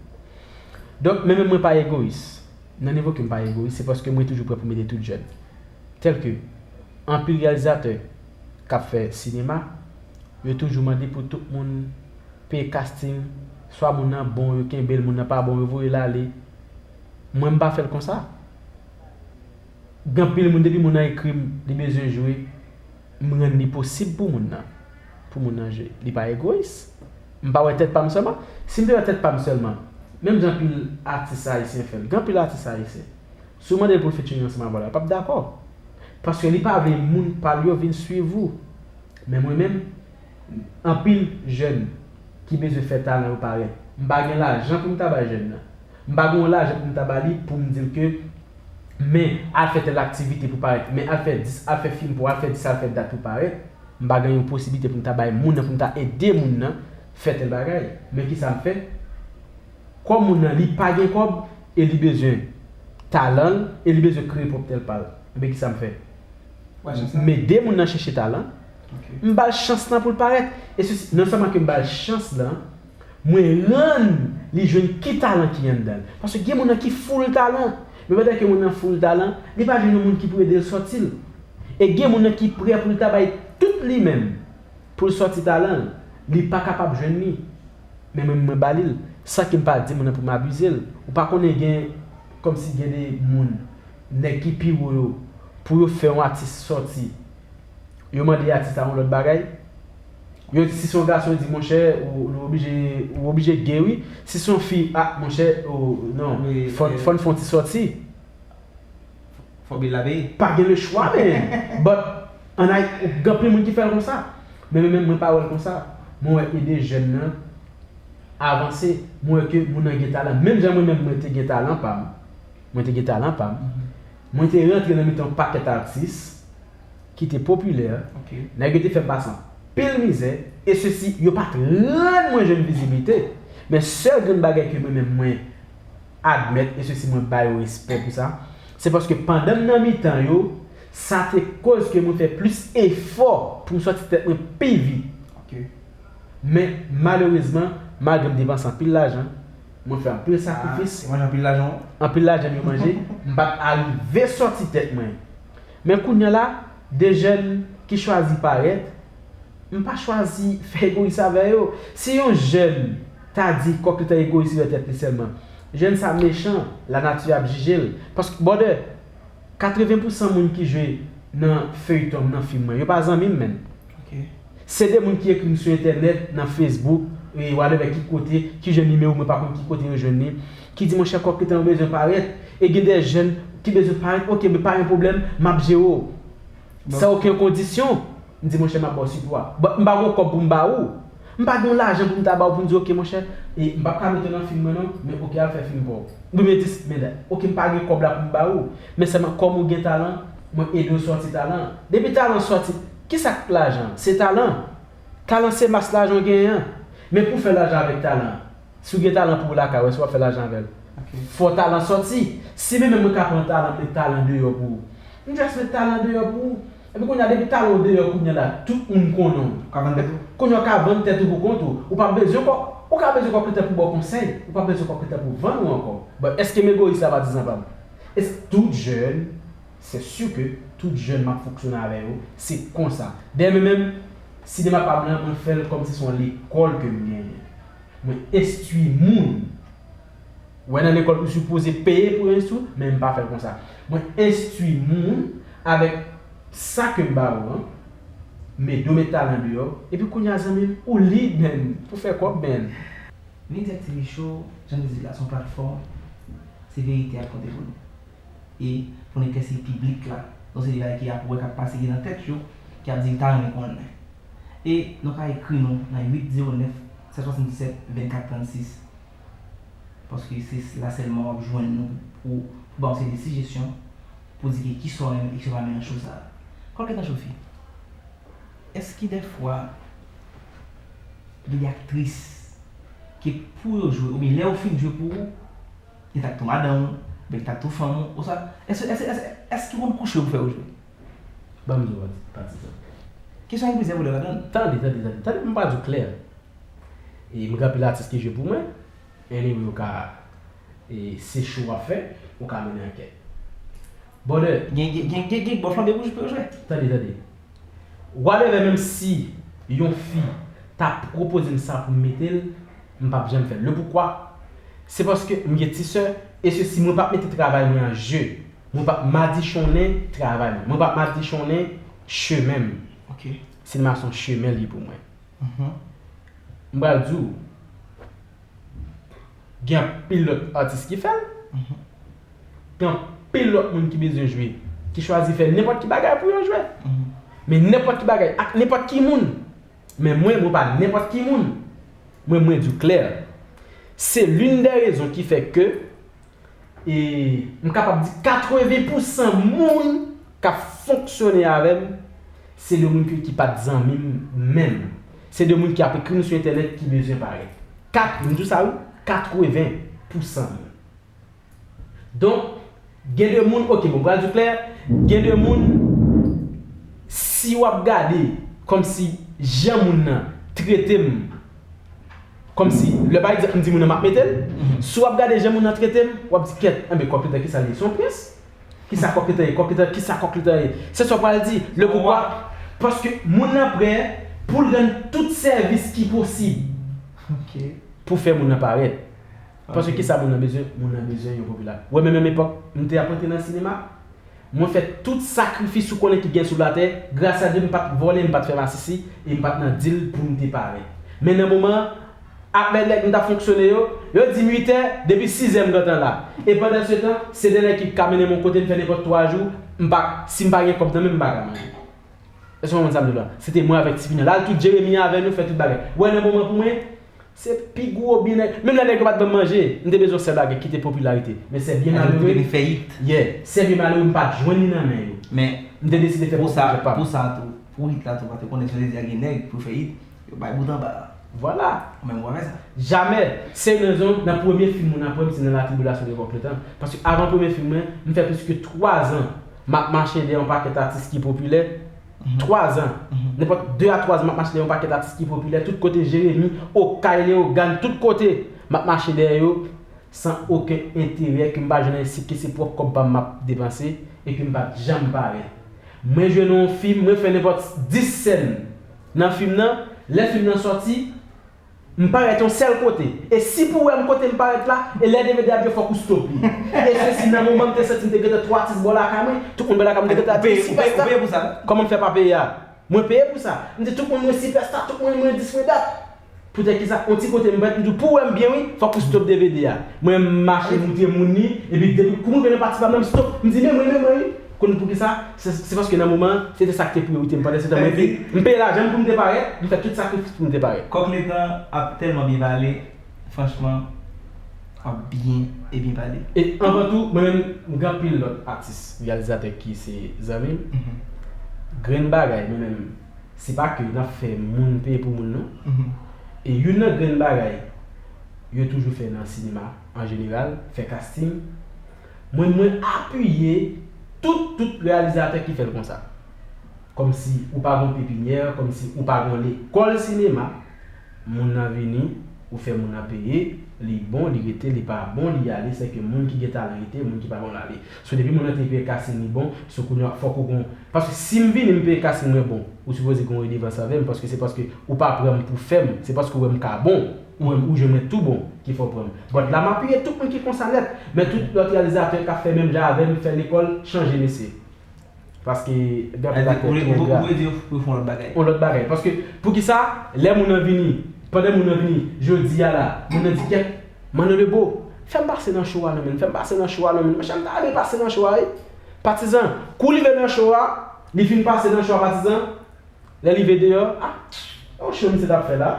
Donk, men menm mwen pa egoyis. Nan nivo ke m pa egoyis, se paske mwen toujou prè pou m ede tout jèn. Tèlke, anpil reyalizatè k ap fè sinema, yo toujou mande pou tout moun peye casting, swa moun nan bon, yo kenbe l, moun nan pa bon, yo voye l ale. Mwen, m pa fè l konsa. Gen anpil moun, depi moun nan ekri m, li bezwen jwe, m rann li posib pou moun nan, pou moun nan jwe. Li pa egoyis. M pa wè tèt pa m sèlman. Si m te wè tèt pa m sèlman, menm jan anpil atis ayisyen fè l, gen anpil atis ayisyen, si w mande l pou l featuring ansanm avè w la, l p ap dakò. Paske li pa vle moun pa l yo vin swiv ou. Men mwen menm, anpil jèn ki bezwen fè talan yo parèt. M pa gen lajan pou m ta bay jèn nan. M pa gen yon lajan pou m ta ba li pou m di l ke, men al fè tèl aktivite pou parèt, men al fè dis, al fè fim pou, al fè dis, al fè dat pou parèt. M pa gen yon posiblite pou m ta bay moun nan, pou m ta ede moun nan fè tèl bagay. Men kisa m fè? Kòm moun nan li pa gen kòb e li bezwen talan l e li bezwen kreye pwòp tèl pa l, enben kisa m fè? M ede moun nan chèche talan, m ba l chans lan pou l parèt. E sesi, non sèlman ke m ba l chans lan, mwen rann li jwenn ki talan ki anndan l. Paske gen moun nan ki full talan, men pandan ke moun nan full talan, li pa jwenn yon moun ki pou ede l sòti l. E gen moun nan ki prè pou l ta bay tout li menm pou l sòti talan l, li pa kapab jwenn li. Men mwen, mwen ba li l, san ke m pa di moun nan pou m abize l. Ou pa konnen gen, kòmsi gen de moun, nèg ki pi wo yo, pou yo fè yon atis sòti, yo mande atis la yon lòt bagay. Yo, si se yon gason, yo di, monchè, ou, ou oblije, ou oblije gay wi. Si se yon fi, ah, monchè, ou, non, fò, fò n fè yon ti sòti. Fò bil la peye. Pa gen lechwa, men. But, ann Ay-, gen anpil moun ki fè l konsa. Men, men, men mwen pa wè l konsa. Mwen wè ede jèn nan avanse. Mwen wè ke moun nan gen talan. Menm jan mwen menm mwen te gen talan pa m. Mwen te gen talan pa m. Mwen te rantre nan mitan yon pakèt atis ki te popilè. Nèg yo te fè m pase anpil mizè. E sesi, yo pa t rann mwen jwenn viziblite. Men sèl grenn bagay ke mwen menm mwen admèt, e sesi mwen ba yo respè pou sa, se paske pandan m nan mitan yo, sa te koz ke mwen fè plis efò pou m sòti tèt mwen pi vit. Men, malerezman, malgre m depanse anpil lajan, mwen fè anpil sakrifis, anpil lajan yo manje, m pa t arive sòti tèt mwen. Men kounye a la, de jèn ki chwazi parèt, m pa chwazi fè egoyis avè yo. Si yon jèn ta di kòk li ta egoyis, li wè tèt li sèlman, jèn sa mechan, lanati ap jije l. Paske, brother, katreven pousan moun ki jwe nan feyton m, nan fim mwen, yo pa zanmi m, menn. Se de moun ki ekri m sou entènèt, nan Facebook, e whatever ki kote, ki jwenn nimewo, mwen pa konn ki kote yo jwenn li, ki di, monchè, kòk li ta, yo bezwen parèt. E gen de jèn ki bezwen parèt, oke, men pa gen pwoblèm, m ap jere w. San okenn kondisyon, m di, monchè, m ap ba w sipò a. But m pa gen kòb pou m ba ou. M pa gen yon lajan pou m ta ba w pou m di, oke, monchè, e m p ap ka mete w nan fim mwen non, men oke, al fè fim pa w. Oubyen dis, men, oke, m pa gen kòb la pou m ba ou. Men sèlman, kòm ou gen talan, mwen ede w sòti talan. Depi talan sòti, kisa k lajan? Se talan. Talan se mas lajan w genyen an. Men pou w fè lajan avèk talan, si w gen talan pou ou lakay ou, èske w ap fè lajan avè l? Fò talan sòti. Si menm mwen ka pran talan, met talan deyò pou ou, m just met talan deyò pou ou. Epi kounye a, depi talan w deyò kounye a la, tout moun konnen w. Kounye a w ka vann tèt ou pou kont ou. Ou pa bezwen kò, ou ka bezwen kòk letan pou ba w konsèy. Ou pa bezwen kòk letan pou vann ou ankò. But èske m egoyis la, patizan pa m? Èske tout jèn, c'est sûr que tout jèn m ap fonksyone avè yo, se konsa. Dayè mwen menm, sinema pa m nan, mwen fè l kòmsi se yon lekòl ke m genyen. Mwen enstwi moun. Ou wè nan lekòl ou sipoze peye pou enstwi, men m pa fè l konsa. Mwen enstwi moun avèk sa ke m ba ou an, m ede w met talan deyò, epi kounye a zanmi m, ou lib, menn, pou fè kòb, menn. Media T V Show, jan nou di la, se yon platfòm, se verite ap konte pou nou. E pou n eklèsi piblik la, donk se de bagay ki ap wè k ap pase ki nan tèt yo, ki ap di yo ta renmen konnen. E nou ka ekri nou nan uit zewo nèf, Sèt swasanndisèt vennkat trannsis. Paske se la sèlman w ap jwenn nou pou, pou ba w se de sijesyon, pou di ki, ki sa w renmen e ki sa w pa renmen nan cho sa a. Kòlkèt nan cho fi, èske dèfwa gen de aktris ke pou yo jwe, oubyen lè yo fin jwe pou ou, li ta tou madanm ou, oubyen li ta tou fanm ou, oswa èske, èske, èske, èske ou konn kouche yo pou fè yo jwe? Ban m di w, Patizan. Kesyon ki plizyè volè ladan l. Tande, tande, tande, tande, m pral di w klè. E m gen anpil atis ki jwe pou mwen. Anyway, ou ka, e se cho w ap fè, ou ka mennen ankèt. Brother, gen, gen, gen, gen, gen bò flanbe pou jwe, pou yo jwe. Tande, tande. Whatever, menm si yon fi ta pwopoze m sa pou m mete l, m p ap janm fè l. Le poukwa? Se paske m gen ti sè, e sesi, mwen p ap mete travay mwen an je. Mwen p ap madichonnen travay mwen. Mwen p ap madichonnen chemen m. Ok. Sinema se yon chemen li pou mwen. Mhm. M pral di w, gen anpil lòt atis ki fè l. Mhm. Gen anpil lòt moun ki bezwen jwe, ki chwazi fè nenpòt ki bagay pou yo jwe. Mhm. Men nenpòt ki bagay, ak nenpòt ki moun. Men mwen, mwen pa nenpòt ki moun. Mwen, mwen di w klè. Se l'une des raisons qui fait que E m kapab di katreven pousan moun k ap fonksyone avè m, se de moun ki, ki pa t zanmi m menm. Se de moun ki ap ekri m sou entènèt ki bezwen parèt. Kat, m di w sa wi, katreven pousan moun. Donk, gen de moun, ok, bon, m pral di w klè, gen de moun, si w ap gade kòmsi jan moun nan trete m, kòmsi, lè pa egzanp, m di moun nan m ap mete l, si w ap gade jan moun nan trete m, w ap di, kèt, enben, kòk letan, kisa l ye? Se yon prens? Kisa kòk letan ye? Kòk letan, kisa kòk letan ye? Se sa w pral di. Le poukwa? Paske moun nan prè pou l rann tout sèvis ki posib pou fè moun nan parèt. Paske kisa moun nan bezwen? Moun nan bezwen yon popilarite. Ou wè, menm menm epòk m te ap antre nan sinema, mwen fè tout sakrifis ou konnen ki gen sou latè. Gras a Dye, m pa t vòlè, m pa t fè masisi, e m pa t nan dil pou m te parèt. Men nan moman an, ak lè nèg m t ap fonksyone yo, yo di m uit è, depi sis è m gentan la. E pandan se tan, se de nèg ki ka mennen m yon kote, m fè nenpòt twa jou, m pa, si m pa gen kòb nan men m, m pa ka manje. Èske w konprann sa m di w la? Se te mwen avèk Ti Pinyòl. Al tout Jeremi avè nou, fè tout bagay. Ou wè, nan moman pou mwen, se pi gwo byen nèg. Menm lè nèg yo pa t ban m manje, m te bezwen sèl bagay, kite popilarite. Men sè byen malere. Yeah, sè byen malere, m pa t jwenn li nan men yo. Men m te deside fè pwòp pwojè pa m. Pou sa tou, pou hit la tou, pa te konnen si yo te di a gen nèg pou fè hit, yo bay bout anba. Vwala. Ou menm ou pa fè sa. Jamè. Se rezon nan premye fim moun ap wè m, se nan La Tribulation de Kòk Letan. Paske avan premye fim mwen, m fè plis ke twa zan m ap mache dèyè yon pakèt atis ki popilè. Twa zan. Nenpòt de a twa zan m ap mache dèyè yon pakèt atis ki popilè. Tout kote Jeremi, Okay, Leyogàn, tout kote m ap mache dèyè yo san okenn enterè, ke m pa jwenn anyen, se ke se pwòp kòb pa m m ap depanse e ke m pa t janm parèt. Mwen jwe nan yon fim, mwen fè nenpòt dis sèn nan fim nan. Lè fim nan sòti, m parèt yon sèl kote. E si pou wè m kote m parèt la, e lè D V D ap jwe, fòk ou stop li. E sesi nan moman m te santi m te gentan twò atis bò lakay mwen, tout moun bò lakay mwen te gentan di, "Sipèsta." Kòman m fè pa peye a? Mwen peye pou sa. M di tout moun mwen sipèsta, tout moun mwen dis, mwen dat. Poutèt kisa? On ti kote m parèt, m di, "Pou wè m byen wi, fòk ou stop D V D a." Mwen m mache moutre moun li, epi depi kou m rive nan pati pa m nan, m stop. M di, "Men mwen, men mwen wi." Konn poukisa? Se, se paske nan moman an, se te sa k te priyorite m. Pandan se tan, mwen, m peye lajan m pou m te parèt, m fè tout sakrifis pou m te parèt. Kòk Letan ap tèlman byen pale, franchman, w ap byen e byen pale. E anvan tou, mwen menm, m gen anpil lòt atis, reyalizatè ki se zanmi m. Grenn bagay, mwen menm, se pa ke n ap fè moun peye pou moun, non. E youn nan grenn bagay yo toujou fè nan sinema, an jeneral, fè casting. Mwen, mwen apiye tout, tout reyalizatè ki fè l konsa. Kòmsi ou pa gon pepinyè, kòmsi ou pa gon lekòl sinema, moun nan vini, ou fè moun nan peye, li bon, li rete, li pa bon, li ale, sèke moun ki gen talan rete, moun ki pa bon l ale. So, depi moun nan te peye casting li bon, so kounye a fòk ou gon, paske si m vini, m peye casting mwen bon, ou sipoze gon redevans avè m, paske se paske ou pa pran m pou fè m, se paske ou wè m ka bon, ou wè m, ou jwenn mwen tou bon, ki fè w pran m. But la, m apiye tout moun ki konsa nèt, men tout lòt reyalizatè k ap fè menm jan avè m, fè lekòl, chanje mesye. Paske gen anpil aktè ki engra. Ou vle di yo pou yo fè yon lòt bagay? Yon lòt bagay. Paske, poukisa, lè moun nan vini, pandan moun nan vini, jodi a la, moun nan di, "Kèt, Manno Lebo, fè m pase nan cho a non, menn, fè m pase nan cho a non, menn. Monchè, m ta renmen pase nan cho a, wi." Patizan, kou li rive nan cho a, li fin pase nan cho a, patizan, lè li rive deyò, ah, yon cho misye t ap fè la.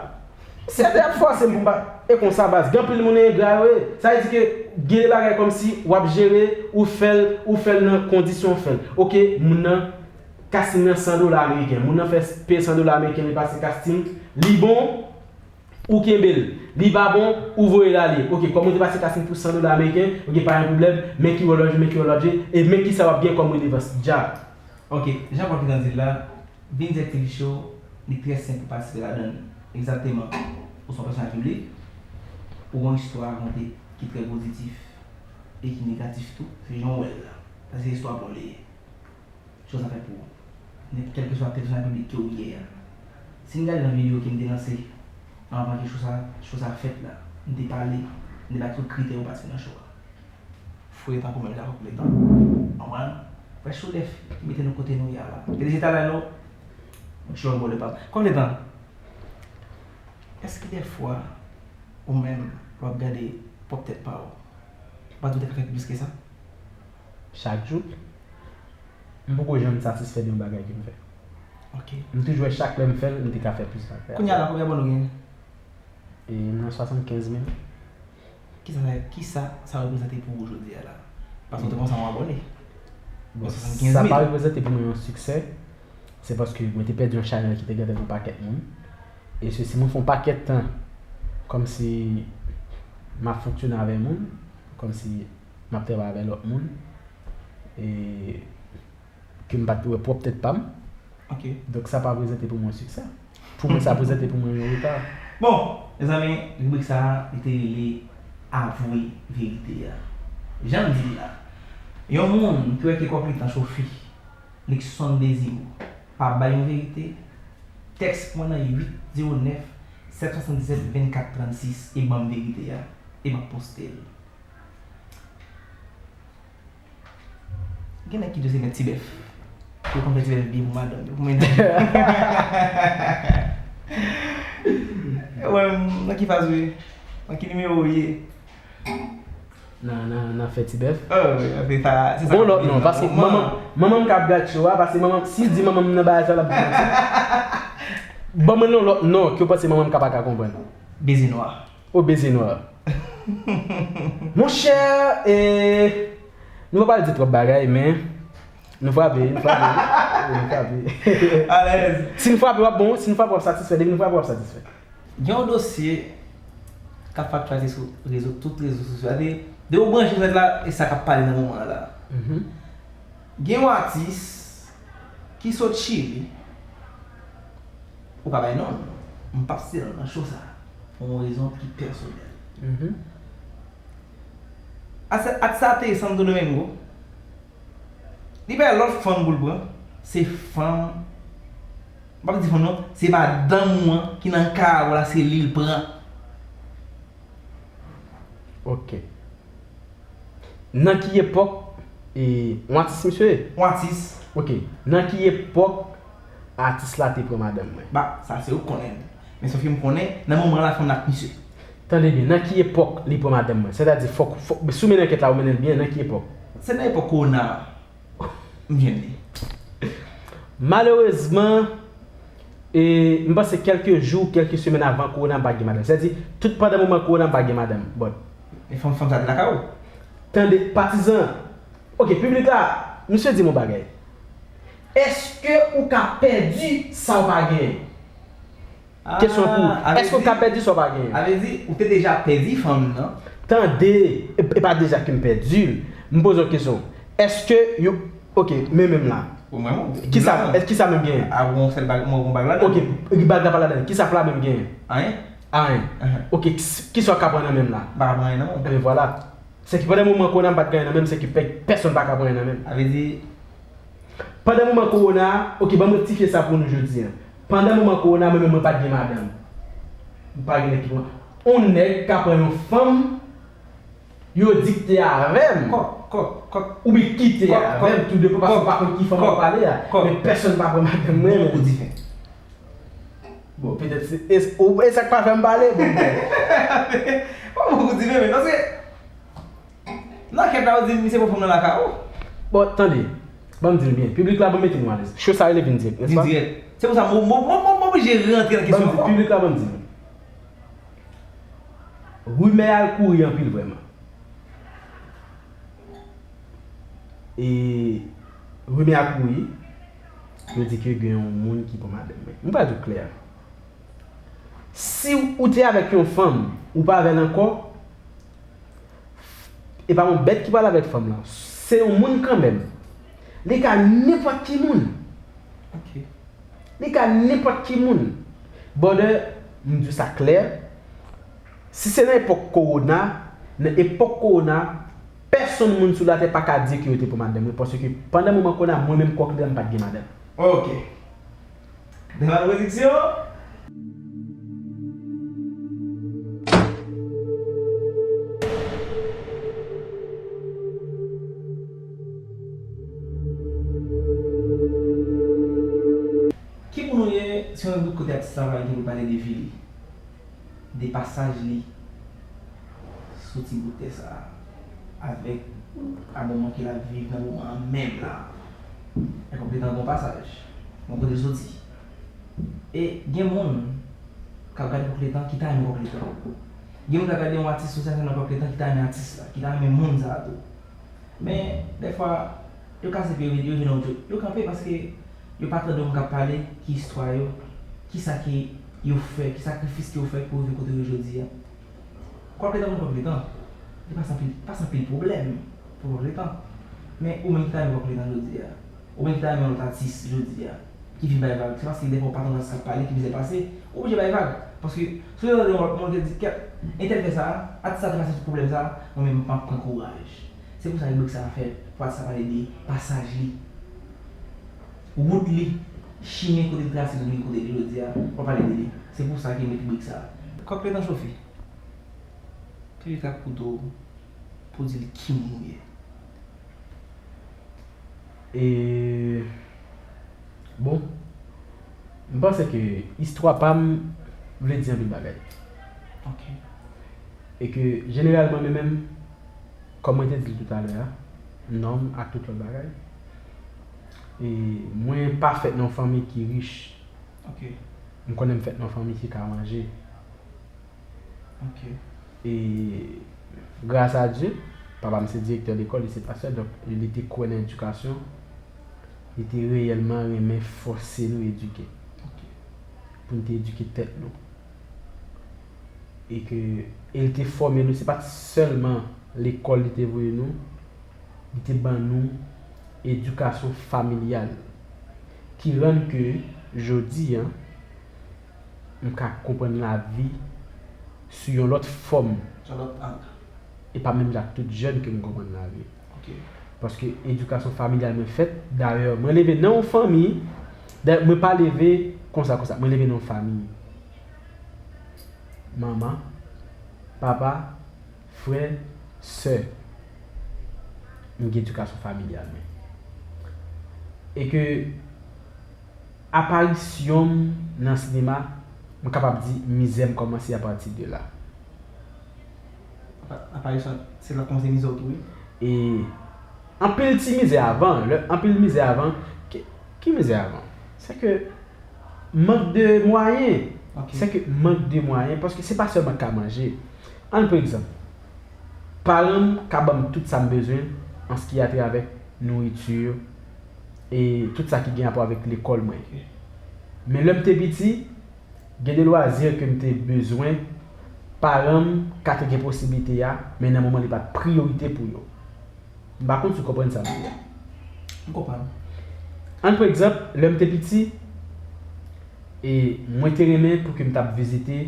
Sèten ap fòse m pou m pa. E konsa baz, gen anpil moun engra yo ye. Sa vle di ke gen de bagay kòmsi w ap jere, ou fè l, ou fè l nan kondisyon w fè l. Oke, moun nan casting nan san dola ameriken. Moun nan fè peye san dola ameriken, li pase casting, li bon, ou kenbe l. Li pa bon, ou voye l ale. Oke, kòm ou te pase casting pou san dola ameriken, oke, pa gen pwoblèm, men ki wòl w ap jwe, men ki wòl w ap jwe, e men kisa w ap gen kòm redevans. Dja. Ok, jan Paul te di l la, vin dirèk T V Show, li trè senp pou patisipe ladan l. Egzakteman, ou se yon pèsonaj piblik, ou gen yon istwa a rakonte ki trè pozitif e ki negatif tou, se jan w wè l la. Sa se istwa pa w li ye. Show sa fèt pou ou. Nenpòt kèlkeswa pèsonaj piblik ke w ye a. Si n gade nan videyo ke m te lanse anvan ke show sa, show sa fèt la, m te pale, m te bay tout kritè yo patisipe nan show a. Fouye tankou menm jan kòk letan. Konprann? Fè show dèf mete nou kote nou ye a la. P D G talè nou, show an bò letan. Kòk letan, èske dèfwa ou menm w ap gade pwòp tèt pa w, ou pa di w te ka fè pi plis ke sa? Chak jou. M poko janm satisfè de yon bagay ke m fè. Ok. M toujou wè chak lè m fè l, m te ka fè plis bagay. Kounye a la, konbyen abòne w genyen? E m nan swasannkenz mil. Kisa sa, kisa sa reprezante pou ou jodi a la? Paske w te konsa yon abòne. Bon, sa pa reprezante pou mwen yon siksè. Se paske mwen te pèdi yon chanèl ki te gentan gen yon pakèt moun. E se si mwen fè yon pakèt tan kòmsi m ap fonksyone avè moun, kòmsi m ap travay avè lòt moun, e ke m pa t wè pwòp tèt pa m. Ok. Donk sa pa prezante pou mwen yon siksè. Pou mwen, sa prezante pou mwen yon reta. Bon, mezanmi, ribrik sa a, li te rele Avwe Verite a. Jan m di l la, yon moun ki wè ke kòk li tan chofe, Luckson Désirou pa bay yon verite, tèks mwen nan uit zewo nèf, sèt swasanndisèt, vennkat trannsis e ban m verite a, e m ap poste l. Gen nèg ki di se met tibèf. Yo konn fè tibèf byen pou madanm yo, pou mennaj yo. Wè, nan ki faz ou ye? Nan ki nimewo ou ye? Nan, nan, nan fè tibèf. Oh, wi, se sa, se sa. Bon, lòt non, paske manman, manman m k ap gad show a, paske manman, si l di manman m nan bagay sa, l ap di manti. Ban mwen non lòt non, ke w panse manman m ka pa ka konprann. Beze nwa. O beze nwa. Monchè, e, nou pa pral di twòp bagay, men nou frape, nou frape, nou frape. Alèz. Si nou frape, w ap bon, si nou frape, w ap satisfè, depi nou frape, w ap satisfè. Gen yon dosye k ap aktyalite sou rezo, tout rezo sosyo. Depi w branche sou nèt la, e sa k ap pale nan moman an la. Mhm. Gen yon atis ki sot Chili, ou ka bay non l, m p ap site non l nan show sa a, pou yon rezon ki pèsonèl. Mhm. Atis sa te ye Santo Domingo, li bay lòt fanm pou l pran, se fanm, m p ap di fanm non, se madanm ou an ki nan kay ou la, se li l pran. Ok. Nan ki epòk, e, yon atis misye ye? Yon atis. Ok. Nan ki epòk atis la te pran madanm mwen? Ba, sa se ou k konnen. Men sòf ke m konnen, nan moman la fanm nan ak misye. Tande byen, nan ki epòk li pran madanm mwen? Sètadi, fòk, fòk, si w mennen ankèt la, ou mennen l byen, nan ki epòk? Se nan epòk kowona a. M jwenn li. Malerezman, e, m panse kèlke jou, kèlke semèn avan kowona, m pa t gen madanm. Sètadi, tout pandan moman kowona, m pa t gen madanm. Bon. E fanm, fanm sa te lakay ou? Tande, patizan. Ok, piblik la, misye di m yon bagay. Èske ou ka pèdi sa w pa genyen? Kesyon pou ou. Èske w ka pèdi sa w pa genyen? Sa vle di, ou te deja pèdi fanm nan. Tande, e, e pa deja ke m pèdi l. M poze w kesyon. Èske yo, ok, men menm la. Ou mwen, mwen, kisa, èske kisa menm genyen? A, ou gon sèl bag, mwen gon bag ladan. Ok, bag la pa ladan. Kisa pla menm genyen? Anyen. Anyen. Anhan. Ok, kis-, kisa w ka pran nan menm la? M pa ka pran anyen nan menm. Ebyen vwala. Sèke pandan moman kowona m pa t gen anyen nan menm, sèke pè-, pèsonn pa ka pran anyen nan menm. Sa vle di, pandan moman kowona a, ok, ban m rektifye sa pou nou jodi a. Pandan moman kowona, mwen menm mwen pa t gen madanm. M pa gen nèg ki pran. On nèg ka pran yon fanm, yo di kite avè m. Kòk, kòk, kòk. Oubyen kite avè m, tou depan, paske m pa konn ki fanm w ap pale a. Men pèsonn pa pran madanm mwen. Bon, petèt se, e, e sa k pa fè m pale, bon, bon. Bon, bon, di men, men, paske nan kèt la, ou di misye pran fanm nan lakay ou. Bon, tande. Ban m di l byen. Piblik la, ban m mete nou alèz. Show sa rele Vin Dirèk, nèspa? Vin Dirèk. Se pou sa, mwen, mwen, mwen, mwen oblije rantre nan kesyon an ankò. Piblik la, ban m di l. Rimè a al kouri anpil vrèman. E rimè a kouri, yo di ke gen yon moun ki pran madanm mwen. Mwen pral di w klè. Si ou te avèk yon fanm, ou pa avè l ankò, e pa yon bèt ki pral avèk fanm lan. Se yon moun kanmenm. Li ka nenpòt ki moun. Ok. Li ka nenpòt ki moun. Brother, m di w sa klè. Si se nan epòk kowona, nan epòk kowona, pèsonn moun sou latè pa ka di ke yo te pran madanm mwen, paske pandan moman kowona, mwen menm Kòk Letan m pa t gen madanm. Ok. Devan pwodiksyon. Ki moun ou ye, si yon bout kote atis la va gen pou pale de vi li, de pasaj li, sou ti bout tè sa a, avèk a moman ke l ap viv nan moman an menm la. E Kòk Letan gon pasaj, gon kote l soti. E gen moun k ap gade Kòk Letan ki ta renmen Kòk Letan. Gen moun k ap gade yon atis sou sèn nan Kòk Letan ki ta renmen atis la, ki ta renmen moun sa a tou. Men, dèfwa, yo kase pye yo, yo jwenn yon djo-, yo kanpe paske yo pa tande moun k ap pale ki istwa yo, kisa ke yo fè, ki sakrifis ke yo fè pou yo rive kote yo jodi a. Kòk Letan konn Kòk Letan, li pase anpil, pase anpil pwoblèm pou Kòk Letan. Men ou menm ki ta renmen Kòk Letan jodi a, ou menm ki ta renmen yon lòt atis jodi a, ki vin bay vag, se paske dèfwa ou pa tande sa k ap pale, ki mizè pase, ou oblije bay vag. Paske si w te tande yon lòt moun ki di, kèt, entèl fè sa, atis sa te pase sou pwoblèm sa, mwen menm m ap pran kouraj. Se pou sa ke brik sa a fèt, pou atis sa pale de pasaj li, wout li, chimen kote l trase pou l rive kote l ye jodi a, pou l pale de li. Se pou sa ke met brik sa a. Kòk Letan chofe. Pye li t ap koute w pou di l ki moun ou ye. E, bon, m panse ke istwa pa m vle di anpil bagay. Ok. E ke jeneralman, mwen menm, kòm mwen te di l toutalè a, non m ak tout lòt bagay, e mwen pa fèt nan yon fanmi ki rich. Ok. M konnen m fèt nan yon fanmi ki ka manje. Ok. E gras a Dye, papa m se direktè lekòl, li se pastè, donk li te kwè nan edikasyon, li te reyèlman renmen fòse nou edike. Ok. Pou n te edike tèt nou. E ke, e l te fòme nou, se pa t sèlman lekòl li te voye nou, li te ban nou edikasyon familyal ki rann ke jodi a, m ka konprann lavi sou yon lòt fòm. Sou lòt ang. E pa menm jan ak tout jèn ke m konprann lavi. Ok. Paske edikasyon familyal mwen fèt, dayè, mwen leve nan yon fanmi, dayè, mwen pa leve konsa, konsa, mwen leve nan yon fanmi. Manman, papa, frè, sè, m gen edikasyon familyal mwen. E ke aparisyon m nan sinema, m kapab di mizè m kòmanse apati de la. Apa-, aparisyon, se la kòmanse mizè w tou, wi. E anpil ti mizè avan, lè, anpil mizè avan, ki, ki mizè avan? Se ke mank de mwayen. Ok. Se ke mank de mwayen, paske se pa sèlman ka manje. Ann pran egzanp, paran m ka ban m tout sa m bezwen an ce qui a trait avec nourriture e tout sa ki gen rapò avèk lekòl mwen. Ok. Men lè m te piti, gen de lwazi ke m te bezwen, paran m ka te gen posiblite a, men nan moman li pa t priyorite pou yo. M pa konn si w konprann sa m di a. M konprann. Ann pran egzanp, lè m te piti, e mwen te renmen pou ke m t ap vizite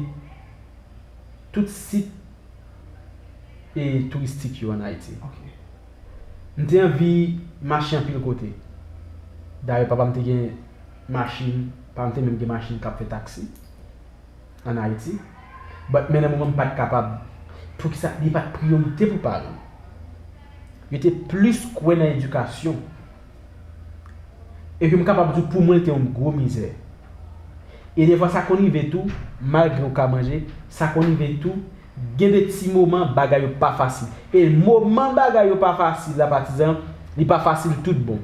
tout sit e touristik yo ann Ayiti. Ok. M te anvi mache anpil kote. Dayè, papa m te gen machin, papa m te menm gen machin k ap fè taksi ann Ayiti. But, men nan moman m pa t kapab. Poukisa? Li pa t priyorite pou paran m. Yo te plis kwè nan edikasyon. E ke m kapab di w, pou mwen, li te yon gwo mizè. E defwa, sa konn rive tou, malgre w ka manje, sa konn rive tou, gen de ti moman, bagay yo pa fasil. E moman bagay yo pa fasil la, patizan, li pa fasil tout bon.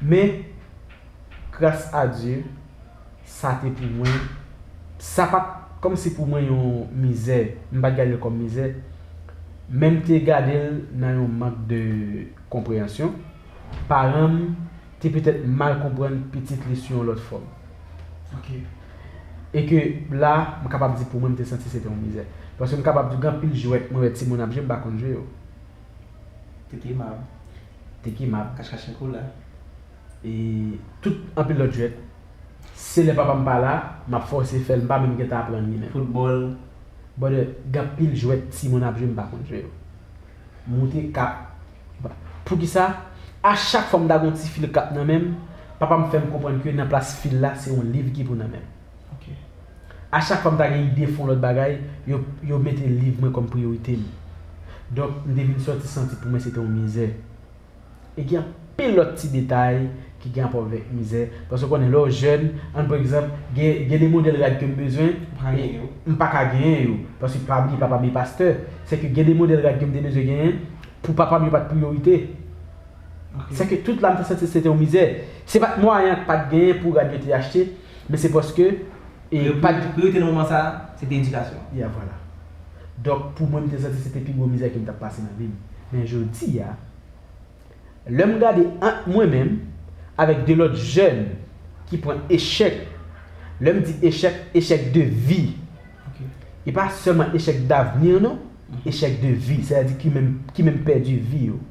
Men, gras a Dye, sa te pou mwen, sa pa t Kòmsi pou mwen yon mizè, m pa t gade l kòm mizè, men m te gade l nan yon mank de konpreyansyon. Paran m te petèt mal konprann pitit li sou yon lòt fòm. Ok. E ke la, m kapab di pou mwen, m te santi se te yon mizè. Paske m kapab di w gen anpil jwèt mwen wè timoun ap jwe, m pa konn jwe yo. Te kemab. Te kemab. Kach kach enkou la. E tout anpil lòt jwèt. Se lè papa m pa la, m ap fòse fè l, m pa menm gentan aprann li menm. Foutbòl. Brother, gen anpil jwèt timoun ap jwe, m pa konn jwe yo. Moute kap. Poukisa? A chak fwa m ta gen yon ti fil kap nan men m, papa m fè m konprann ke nan plas fil la, se yon liv ki pou nan men m. Ok. A chak fwa m ta gen ide fè yon lòt bagay, yo, yo mete liv mwen kòm priyorite m. Donk, m te vin sòti santi pou mwen se te yon mizè. E gen anpil lòt ti detay ki gen rapò avèk mizè. Paske w konnen, lè w jèn, ann pran egzanp, gen, gen de modèl rad ke m bezwen, Ou pa genyen yo. M pa ka genyen yo. Paske pa bliye papa m e pastè. Sèke gen de modèl rad ke m te bezwen genyen, pou papa m yo pa t priyorite. Ok. Sèke tout la m te santi se te yon mizè. Se pa t mwayen an k pa t genyen pou rad yo te achte, men se paske e Priyo- pa t Priyorite nan moman sa a, se te edikasyon. Ya, vwala. Donk, pou mwen, m te santi se te pi gwo mizè ke m t ap pase nan vi m. Men jodi a, lè m gade ant mwen menm avèk de lòt jèn ki pran echèk, lè m di echèk, echèk de vi. Ok. E pa sèlman echèk davni non, echèk de vi, sètadi ki menm, ki menm pèdi vi yo.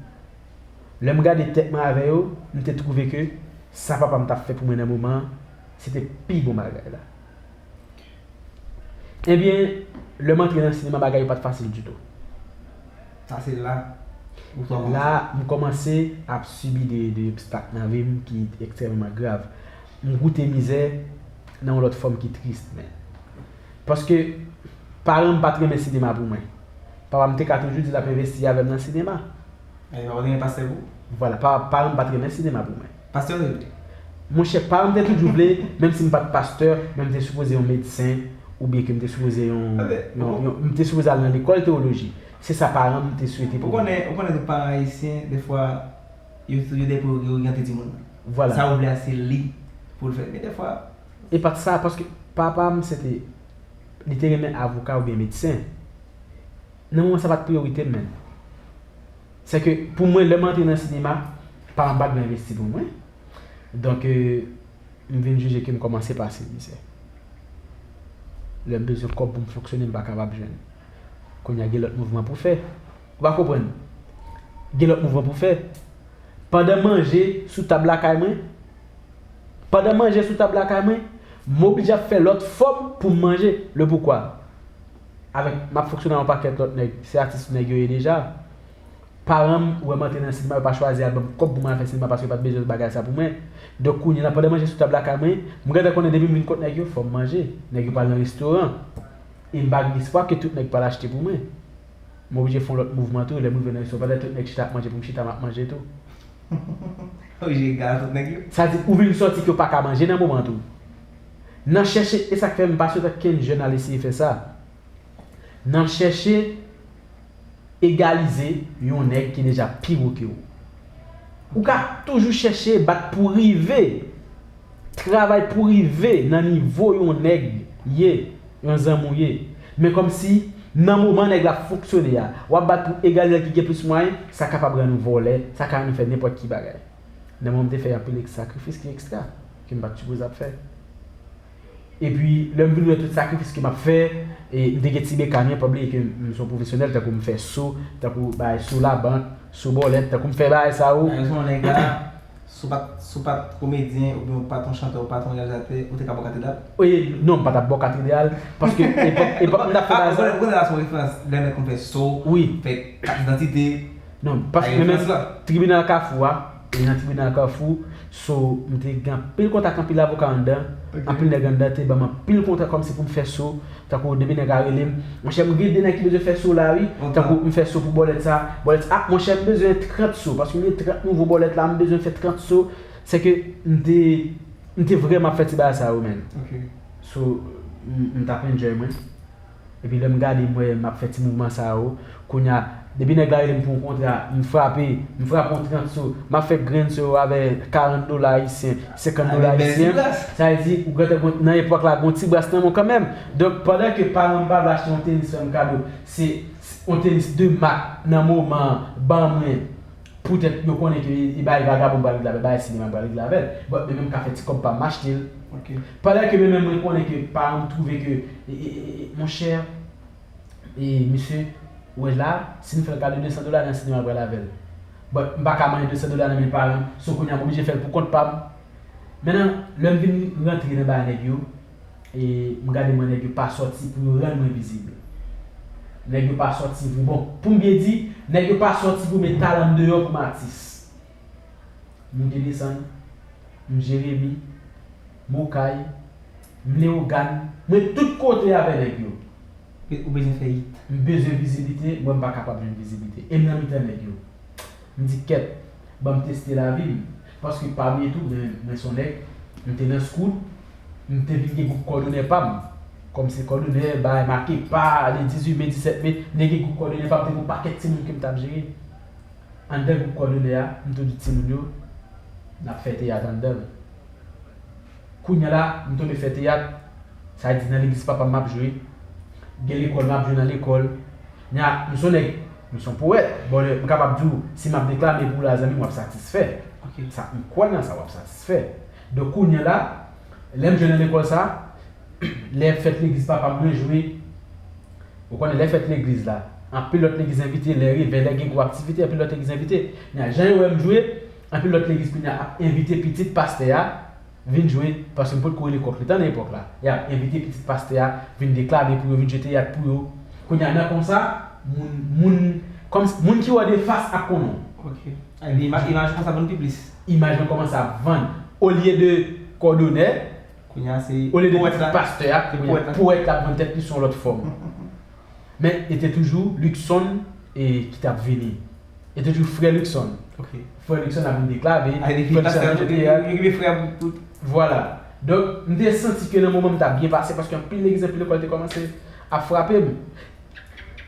Lè m gade tèt mwen avè yo, m te twouve ke sa papa m t ap fè pou mwen nan moman an, se te pi bon bagay la. Ebyen, lè m antre nan sinema, bagay yo pa t fasil ditou. Sa se la ou kòmanse. La, m kòmanse ap sibi de, de obstak nan vi m ki ekstrèmeman grav. M goute mizè nan yon lòt fòm ki tris, men. Paske paran m pa t renmen sinema pou mwen. Papa m te ka toujou di l ap envesti avè m nan sinema. E pa w te gen pastè pou ou? Vwala, pa, paran m pa t renmen sinema pou mwen. Pastè w te vle? Monchè, paran m te toujou vle, menm si m pa t pastè, men m te sipoze yon medsen, oubyen ke m te sipoze yon, Tande, yon, ou- yon m te sipoze al nan lekòl tewoloji. Se sa paran m te swete Ou pou mwen. Konnen, ou konnen tout paran ayisyen, defwa, yo, yo de pou yo oryante timoun nan. Vwala. Sa ou vle a se li pou l fè. Men defwa, E pa t sa, paske papa m se te, li te renmen avoka oubyen medsen. Nan moman sa pa t priyorite m menm. Sèke pou mwen, lè m antre nan sinema, paran m pa t vle envesti pou mwen. Donk, euh, m vin jije ke m kòmanse pase mizè. Lè m bezwen kòb pou m fonksyone, m pa kapab jwenn. Kounye a gen lòt mouvman pou fè. Ou pa konprann? Gen lòt mouvman pou fè. Pandan manje sou tab lakay mwen, pandan manje sou tab lakay mwen, m oblije ap fè lòt fòm pou m manje. Le poukwa? Avèk, m ap fonksyone ak yon pakèt lòt nèg, se atis nèg yo ye deja. Paran m wè m antre nan sinema, yo pa chwazi al ban m kòb pou mwen al fè sinema paske yo pa t bezwen bagay sa pou mwen. Donk, kounye a la, pandan manje sou tab lakay mwen, m gentan konnen depi m vin kot nèg yo, fò m manje. Nèg yo pral nan restoran. E m pa gen espwa ke tout nèg pral achte pou mwen. M oblije fè yon lòt mouvman tou. Lè m rive nan restoran, pandan tout nèg chita ap manje, pou m chita, m ap manje tou. Oblije egare tout nèg yo. Sa di, ou vin sòti ke w pa ka manje nan moman tou. Nan chèche, e sa k fè m pa swete okenn jèn al eseye fè sa. Nan chèche egalize yon nèg ki deja pi wo ke w. Ou ka toujou chèche bat pou rive, travay pou rive nan nivo yon nèg ye, yon zanmi w ye. Men kòmsi, nan moman nèg la ap fonksyone a, w ap bat pou egalize ki gen plis mwayen, sa kapab rann ou vòlè, sa ka rann ou fè nenpòt ki bagay. Nan moman m te fè anpil sakrifis ki ekstra, ke m pa t sipoze ap fè. Epi, lè m vin wè tout sakrifis ke m ap fè, e m te gen ti bekàn mwen, pa bliye ke m se yon pwofesyonèl, tankou m fè so, tankou bagay so labank, so bòlèt, tankou m fè bagay sa yo. Nan rezon nèg la, si w pa t, si w pa t komedyen, oubyen w pa t yon chantè, w pa t yon reyalizatè, ou te ka bò katedral? E, non, m pa t ap bò katedral, paske epòk, epòk m t ap fè bagay sa yo. Ou konnen la se yon referans, lè nèg konn fè so, Wi. Fè kat didantite. Non, paske Ay, menm referans la. Tribinal Kafou a, e nan tribinal Kafou, so, m te gen anpil kontak, anpil avoka anndan, Ok. Anpil nèg anndan te ban m anpil kontak kòmsi pou m fè so, tankou depi nèg a rele m, monchè, m gen de nèg ki bezwen fè so la, wi, Ok. Tankou m fè so pou bòlèt sa, bòlèt sa, ah, monchè, m bezwen trant so, paske m gen trant nouvo bòlèt la, m bezwen fè trant so, sèke m te, m te vrèman ap fè ti bagay sa yo, menn. Ok. So, m, m t ap enjoy mwen. Epi lè m gade, m wè m ap fè ti mouvman sa yo, kounye a, Depi nèg la rele m pou yon kontra, m frape, m frape yon trant so, m ap fè grenn so avè karant dola ayisyen, senkant dola ayisyen. Sa vle di, ou gentan gon, nan epòk la, gon ti bras nan men w kanmenm. Donk, pandan ke paran m pa vle achte yon tenis fè m kado, se, se yon tenis de mak nan moman an, ban mwen, poutèt yo konnen ke e bay vagabon m pral regle avè l, bay sinema m pral regle avè l. But mwen menm m ka fè ti kòb pa m, m achte l. Pandan ke mwen menm mwen konnen ke paran m twouve ke, e, e, e, e, monchè, e, misye, ou wè la, si n fè l kado de san dola nan sinema l pral avè l. But m pa ka manyen de san dola nan men paran m, so kounye a m oblije fè l pou kont pa m. Mentnan, lè m vin rantre nan bagay nèg yo, e, m gade mwen nèg yo pa sòti pou yo rann mwen vizib. Nèg yo pa sòti pou, bon, pou m byen di, nèg yo pa sòti pou met talan m deyò pou m atis. Moute desann, m Jeremi, m Okay, m Leyogàn, mwen tout kote avè nèg yo. Ou bezwen fè hit. M bezwen viziblite, mwen m pa kapab jwenn viziblite. E m nan mitan nèg yo. M di kèt, ban m teste lavi m. Paske pa bliye tou, mwen, mwen se yon nèg, m te nan Scout, m te vin gen gwoup kòdonè pa m. Kòm se kòdonè, bay make pa, le dizuit me, disèt me, m te gen gwoup kòdonè pa m, te gen yon pakèt timoun ke m t ap jere. Anndan gwoup kòdonè a, m tou di timoun yo, n ap fè teyat anndan l. Kounye a la, m tonbe fè teyat, sa vle di nan legliz papa m m ap jwe, gen lekòl m ap jwe nan lekòl. Nya, m se yon nèg, m se yon powèt, bon, m kapab di w, si m ap deklame pou w la, zanmi m, w ap satisfè. Sa, m kwè nan sa, w ap satisfè. Donk, kounye a la, lè m jwe nan lekòl sa, lè fèt legliz papa m, mwen jwe, ou konnen lè fèt legliz la, anpil lòt legliz envite, lè revèy, lè gen gwo aktivite, anpil lòt legliz envite. Nya, jan yo wè m jwe, anpil lòt legliz kounye a ap envite pitit pastè a vin jwe, paske m potko rele kòk letan nan epòk la. Y ap envite pitit pastè a vin deklame pou yo, vin jwe teyat pou yo. Kounye a, nan konsa, moun, moun, kòm, moun ki wè w de fas ap konnen w. Ok. Epi ima-, imaj ou kòmanse ap vann pi plis. Imaj mwen kòmanse ap vann. Olye de kòdonè, Kounye a se olye de pastè a, se powèt la. Powèt la pran tèt li sou yon lòt fòm. Men, e te toujou Luckson, e, ki t ap vini. E te toujou frè Luckson. Ok. Frè Luckson ap vin deklame, frè Luckson ap vin deklame. Vwala. Donk, m te santi ke nan moman m t ap byen pase, paske anpil legliz, anpil lekòl te kòmanse ap frape m.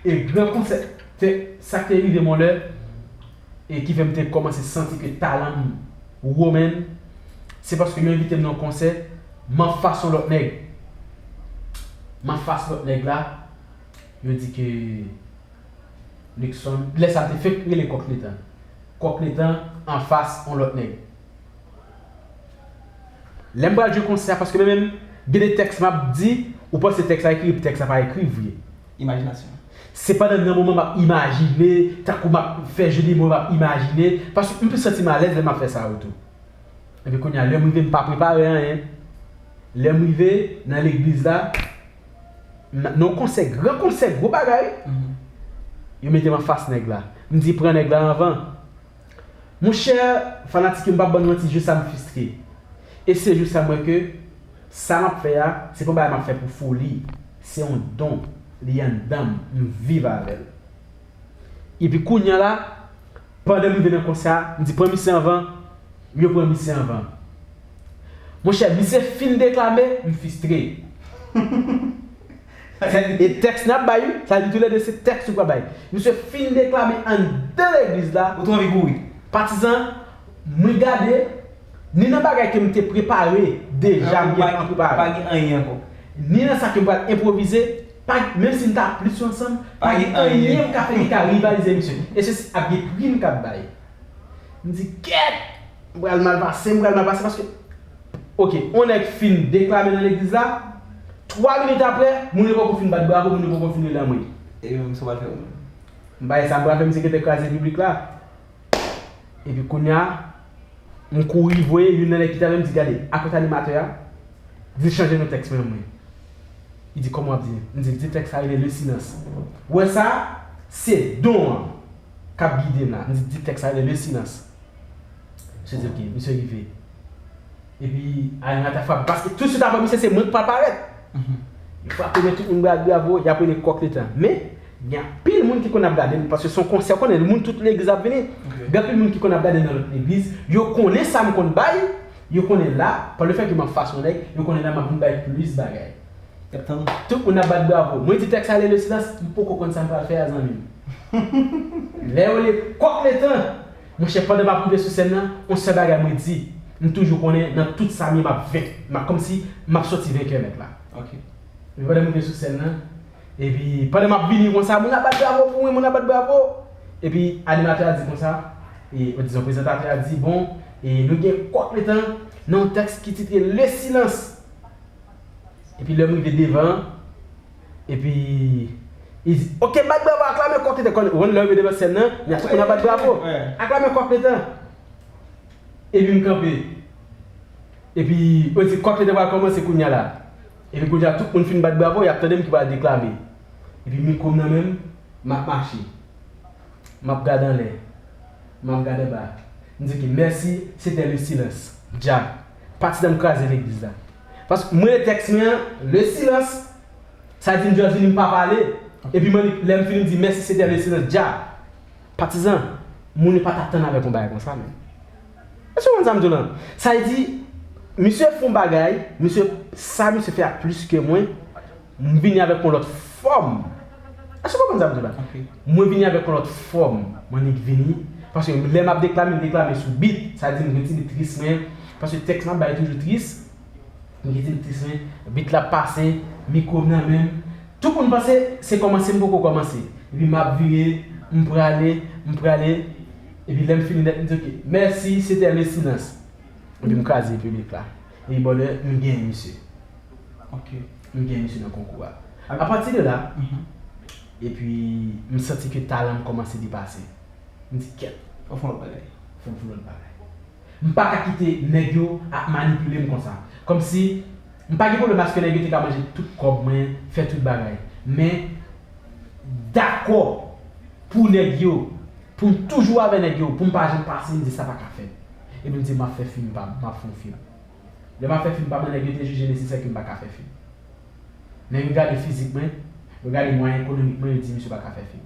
E gran konsè, te, sa k te rive m yon lè, e ki fè m te kòmanse santi ke talan m wo, menm, se paske yo envite m nan yon konsè, m anfas yon lòt nèg. M anfas lòt nèg la, yo di ke Luckson, lè sa a m te fenk rele Kòk Letan. Kòk Letan anfas yon lòt nèg. Lè m pral jwe konsè a, paske mwen menm, gen de tèks m ap di, ou panse tèks la ekri, epi tèks la pa ekri vre. Imajinasyon. Se pandan nan moman m ap imajine, tankou m ap fè je de mo, m ap imajine, paske m plis santi m alèz lè m ap fè sa yo tou. Epi kounye a, lè m rive, m pa prepare anyen. Lè m rive nan legliz la, m, nan yon konsè, gran konsè, gwo bagay, yo mete m anfas nèg la. M di, "Pran nèg la anvan." Monchè, fanatik yo, m p ap ban nou manti, jou sa m fristre. E se jou sa m wè ke sa m ap fè a, se pa yon bagay m ap fè pou foli. Se yon don. Li anndan m, m viv avè l. Epi kounye a la, pandan m rive nan konsè a, m di, "Pran misye anvan." Yo pran misye anvan. Monchè, misye fin deklame, m fristre. E tèks n ap bay, wi, sa vle di toulède se tèks nou pral bay. Misye fin deklame anndan legliz la. Ou tou anvi kouri. Patizan, mwen gade, ni nan bagay ke m te prepare deja, m gen prepare. Pa gen anyen ankò. Ni nan sa ke m pral enpwovize, pa, menm si n ta plis yo ansanm, pa gen anyen m ka fè ki ka rivalize misye. E se si ap gen pri m k ap bay. M di, "Kèt! M pral mal pase, m pral mal pase," paske, ok, yon nèg fin deklame nan legliz la, twa minit apre, moun yo poko fin bat bravo, moun yo poko fin rele anmwe. E menm sa w pral fè ou menm? M bay sa m pral fè, m se gentan kraze piblik la. Epi kounye a, m kouri voye youn nan nèg ki t avè m, di, "Gade, a kot animatè a?" Di l chanje non tèks mwen, mwen. Li di, "Kòman w ap di?" M di, "Di tèks sa rele Le Silence." Ou wè sa, se don an k ap gide m la. M di, "Di tèks sa rele Le Silence." Misye di, "Ok," misye rive. Epi, animatè a frape, paske tousuit apre misye, se mwen k pral parèt. Li frape, men tout moun bat bravo, y ap rele Kòk Letan. Men, gen anpil moun ki konn ap gade m, paske se yon konsè, ou konnen, moun tout legliz ap vini. Gen anpil moun ki konn ap gade nan lòt legliz, yo konnen sa m konn bay, yo konnen la, pa le fè ke m anfas yon nèg, yo konnen la m ap vin bay plis bagay. Y ap tann ou. Tout moun ap bat bravo. Mwen di tèks sa rele Le Silence, m poko konn sa m pral fè a, zanmi m. Lè yo rele kòk letan, monchè, pandan m ap rive sou sèn nan, yon sèl bagay mwen di, m toujou konnen nan tout sa m ye, m ap venk. M ap kòmsi m ap sòti venkè nèt la. Ok. Epi pandan m rive sou sèn nan, epi pandan m ap vini konsa, moun ap bat bravo pou mwen, moun ap bat bravo. Epi animatè a di konsa, e, dizon prezantatè a di, bon, e, nou gen kòk letan nan yon tèks ki titre Le Silence. Epi lè m rive devan, epi li di, ok, bat bravo, aklame kòk letan. Konn, ou konn lè w rive devan sèn nan, y a tout moun ap bat bravo. Aklame kòk letan. Epi m kanpe. Epi yo di kòk letan pral kòmanse kounye a la. Epi kounye a tout moun fin bat bravo, y ap tande m ki pral deklame. Epi mikwo m nan men m, m ap mache. M ap gade anlè. M ap gade anba. M di, ok, merci, c'était le silence. Dja. Patizan, m kraze legliz la. Paske mwen, tèks mwen an, le silence. Sa di m, Jòjini, m pa pale. Epi mwen, lè m fin, m di, merci, c'était le silence. Dja. Patizan, moun yo pa t atann avèk yon bagay konsa, men. Èske w konn sa m di w lan? Sa vle di, misye fè yon bagay, misye, sa misye fè a plis ke mwen, m vini avèk yon lòt fòm. Èske w konprann sa m di w la? Ok. Mwen vini avèk yon lòt fòm. Mwen annik vini, paske lè m ap deklame, m deklame sou beat. Sa vle di m gen ti beat tris mwen, paske tèks m ap bay toujou tris. M gen ti beat tris mwen, beat la ap pase, mikwo m nan men m. Tout moun panse se kòmanse, m poko kòmanse. Epi m ap vire, m prale, m prale. Epi lè m fini nèt, m di, ok, merci, c'était le silence. Epi m kraze piblik la. Epi brother, m genyen misye. Ok. M genyen misye nan konkou a. Apati de la, epi m santi ke talan m kòmanse depase. M di, kèt. Fò m fè yon lòt bagay. Fò m fè yon lòt bagay. M pa ka kite nèg yo ap manipile m konsa. Kòmsi, m pa gen pwoblèm aske nèg yo te ka manje tout kòb mwen, fè tout bagay. Men, dakò pou nèg yo, pou m toujou avè nèg yo, pou m pa janm pase, m di sa pa ka fèt. Epi m di m ap fè fim pa m, m ap fè yon fim. Lè m ap fè fim pa mwen, nèg yo te jije nesesè ke m pa ka fè fim. Nèg yo gade fizik mwen, yo gade mwayen ekonomik mwen, yo di misye pa ka fè fim.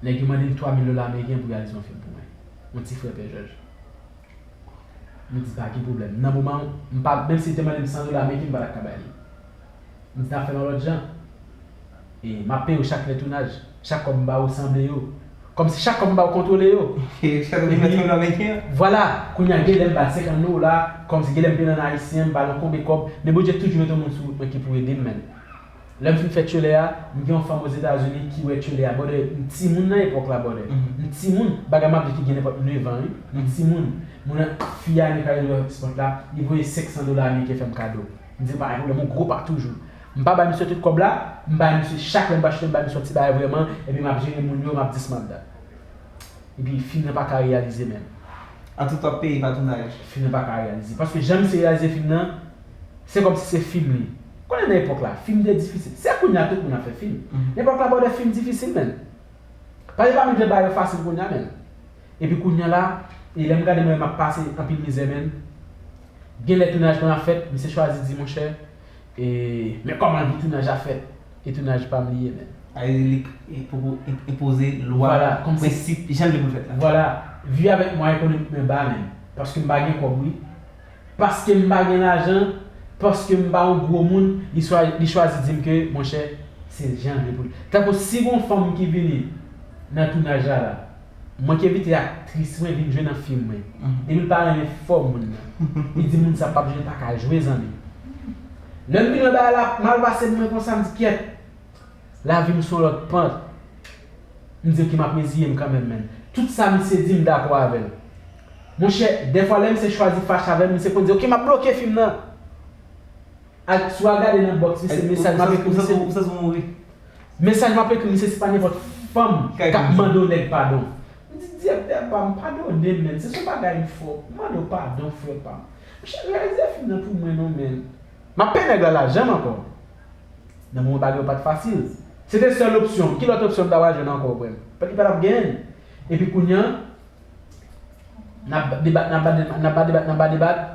Nèg yo mande m twa mil dola ameriken pou realize yon fim pou mwen. Yon ti frè Pè Jòj. M di pa gen pwoblèm. Nan moman an, m pa, menm si yo te mande m san dola ameriken, m pa t ap ka bay li. M di n ap fè l yon lòt jan. E m ap peye w chak lè tounaj. Chak kòb m ba ou sanble yo. Kòmsi chak kòb m ba ou kontwole yo. Chak kòb m ba ou sanble yo. Vwala, kounye a gen lè m ba l senkant dola, kòmsi gen lè m peye l an ayisyen, m ba l yon konbe kòb. Men Bondye toujou mete yon moun sou wout mwen ki pou ede m, men. Lè m fin fè tchelè a, m gen yon fanm Ozetazini ki wè tchelè a, brother, m timoun nan epòk la, brother. M timoun, bagay m ap di ki gen nenpòt nèf an, wi. M timoun. Moun nan, fi a, li kale dwe spòt la, li voye senk san dola ameriken fè m kado. M di, pa gen pwoblèm, yon gwo pa toujou. M pa bay misye tout kòb la, m bay misye chak lè m pa achte, m bay misye yon ti bagay vrèman, epi m ap jere moun yo, m ap dismantle. Epi fim nan pa ka reyalize menm. Antouka w ap peye pa tounaj. Fim nan pa ka reyalize. Paske jan misye reyalize fim nan, se kòmsi se fim li. Konnen nan epòk la, fim te difisil. Se kounye a tout moun ap fè fim. Nan epòk la, brother, fim difisil, menn. Paske pa menm jan bagay yo fasil kounye a, menn. Epi kounye a la, e lè m gade mwen, m ap pase anpil mizè, menn. Gen lè tounaj mwen ap fèt, misye chwazi di, monchè, e, men kòman vi tounaj ap fèt? E tounaj pa m li ye, menn. A, li, li poko en-, enpoze lwa, vwala, kòmsi, prensip, jan l vle pou l fèt la. Vwala, vi avèk mwayen ekonomik mwen ba, menn. Paske m pa gen kòb, wi. Paske m pa gen lajan, paske m pa yon gwo moun, li chwa-, li chwazi di m ke, monchè, se jan l vle pou l. Tankou si gon fanm ki vini nan tounaj la la, mwen ki envite aktris mwen vin jwe nan fim mwen. Depi l pa renmen fòm moun nan, li di moun sa p ap jwe, pa ka jwe, zanmi. Lè m vin wè bagay la ap mal pase pou mwen konsa, m di, kyèt, lavi m sou yon lòt pant. M di, ok, m ap reziye m kanmenm, menn. Tout sa misye di, m dakò avè l. Monchè, dèfwa lè misye chwazi fache avè m, misye konn di, ok, m ap bloke fim nan. Al, si w al gade nan bòks misye, mesaj m ap ekri misye. Mesaj m ap ekri misye, se pa nenpòt fanm k ap mande yon nèg padon. M di, direktè pa m, padone m, menn. Se sou bagay m fè w. M mande w padon, frè pa m. Monchè, reyalize fim nan pou mwen non, menn. M ap peye nèg la lajan m ankò. Nan moman bagay yo pa t fasil. Se te sèl opsyon m. Ki lòt opsyon m ta pral jwenn ankò, frè m? Li pa t ap genyen. Epi kounye a, n ap debat, n ap debat, n ap debat, n ap debat.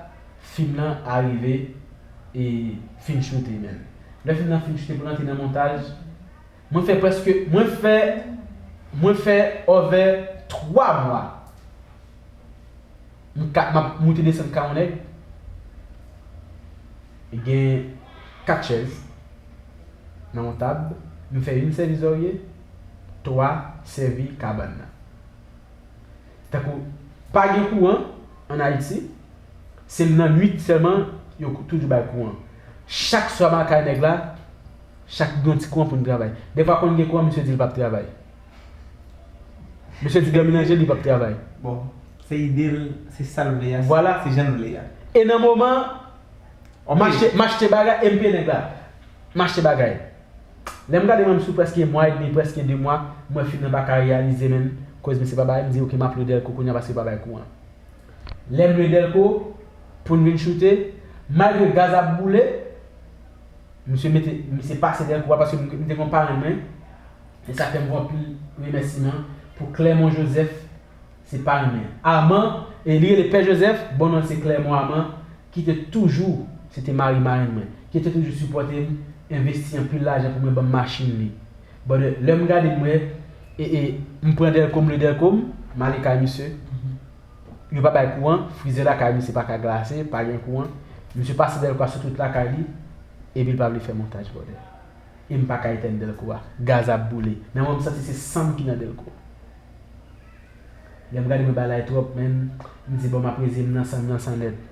Fim nan arive, e fin choute, menn. Lè fim nan fin choute pou l antre nan montaj, mwen fè prèske, mwen fè, mwen fè over twa mwa. M ka, m ap moute desann ka yon nèg. Gen kat chèz nan yon tab. M fè youn sèvi zòrye, twa sèvi kabann nan. Tankou pa gen kouran ann Ayiti, se nan nwit sèlman yo toujou bay kouran. Chak swa m al kay nèg la, chak gen yon ti kouran pou n travay. Dèfwa konn gen kouran, misye di l p ap travay. Misye di dòmi nan je, li p ap travay. Bon, se ide l, se sa l vle a, Vwala. Se jan l vle a. E nan moman, m achte, m achte bagay e m peye nèg la. M achte bagay. Lè m gade mwen, m sou prèske mwa edmi, prèske de mwa, m wè fim nan pa ka reyalize, menm koz misye pa bay, m di, "Oke, m ap lwe Dèlko kounye a paske pa bay kouran." Lè m lwe Dèlko pou n vin choute, malgre gaz ap boule, misye mete, misye pase Dèlko a paske m, m te gen yon parenn mwen, e sa fè m gen anpil remèsiman pou Clermont Joseph, se parenn mwen. Armand, e li rele Pè Joseph, bon non se Clermont Armand, ki te toujou, se te mari marenn mwen, ki te toujou sipòte m, envesti anpil lajan pou mwen, ban m machin li. Bon, lè m gade m wè, e, e, m pran Dèlko, m lwe Dèlko m, m ale kay misye. Yo pa bay kouran, frizè lakay misye pa ka glase, pa gen kouran. Misye pase Dèlko a sou tout lakay li, epi l pa vle fè montaj, brother. E m pa ka etèn Dèlko a. Gaz ap boule. Nan mwen, m santi se san m ki nan Dèlko. Lè m gade mwen bagay twòp, menn, m di, "Bon, m ap reze, m nan san, m nan san nèt."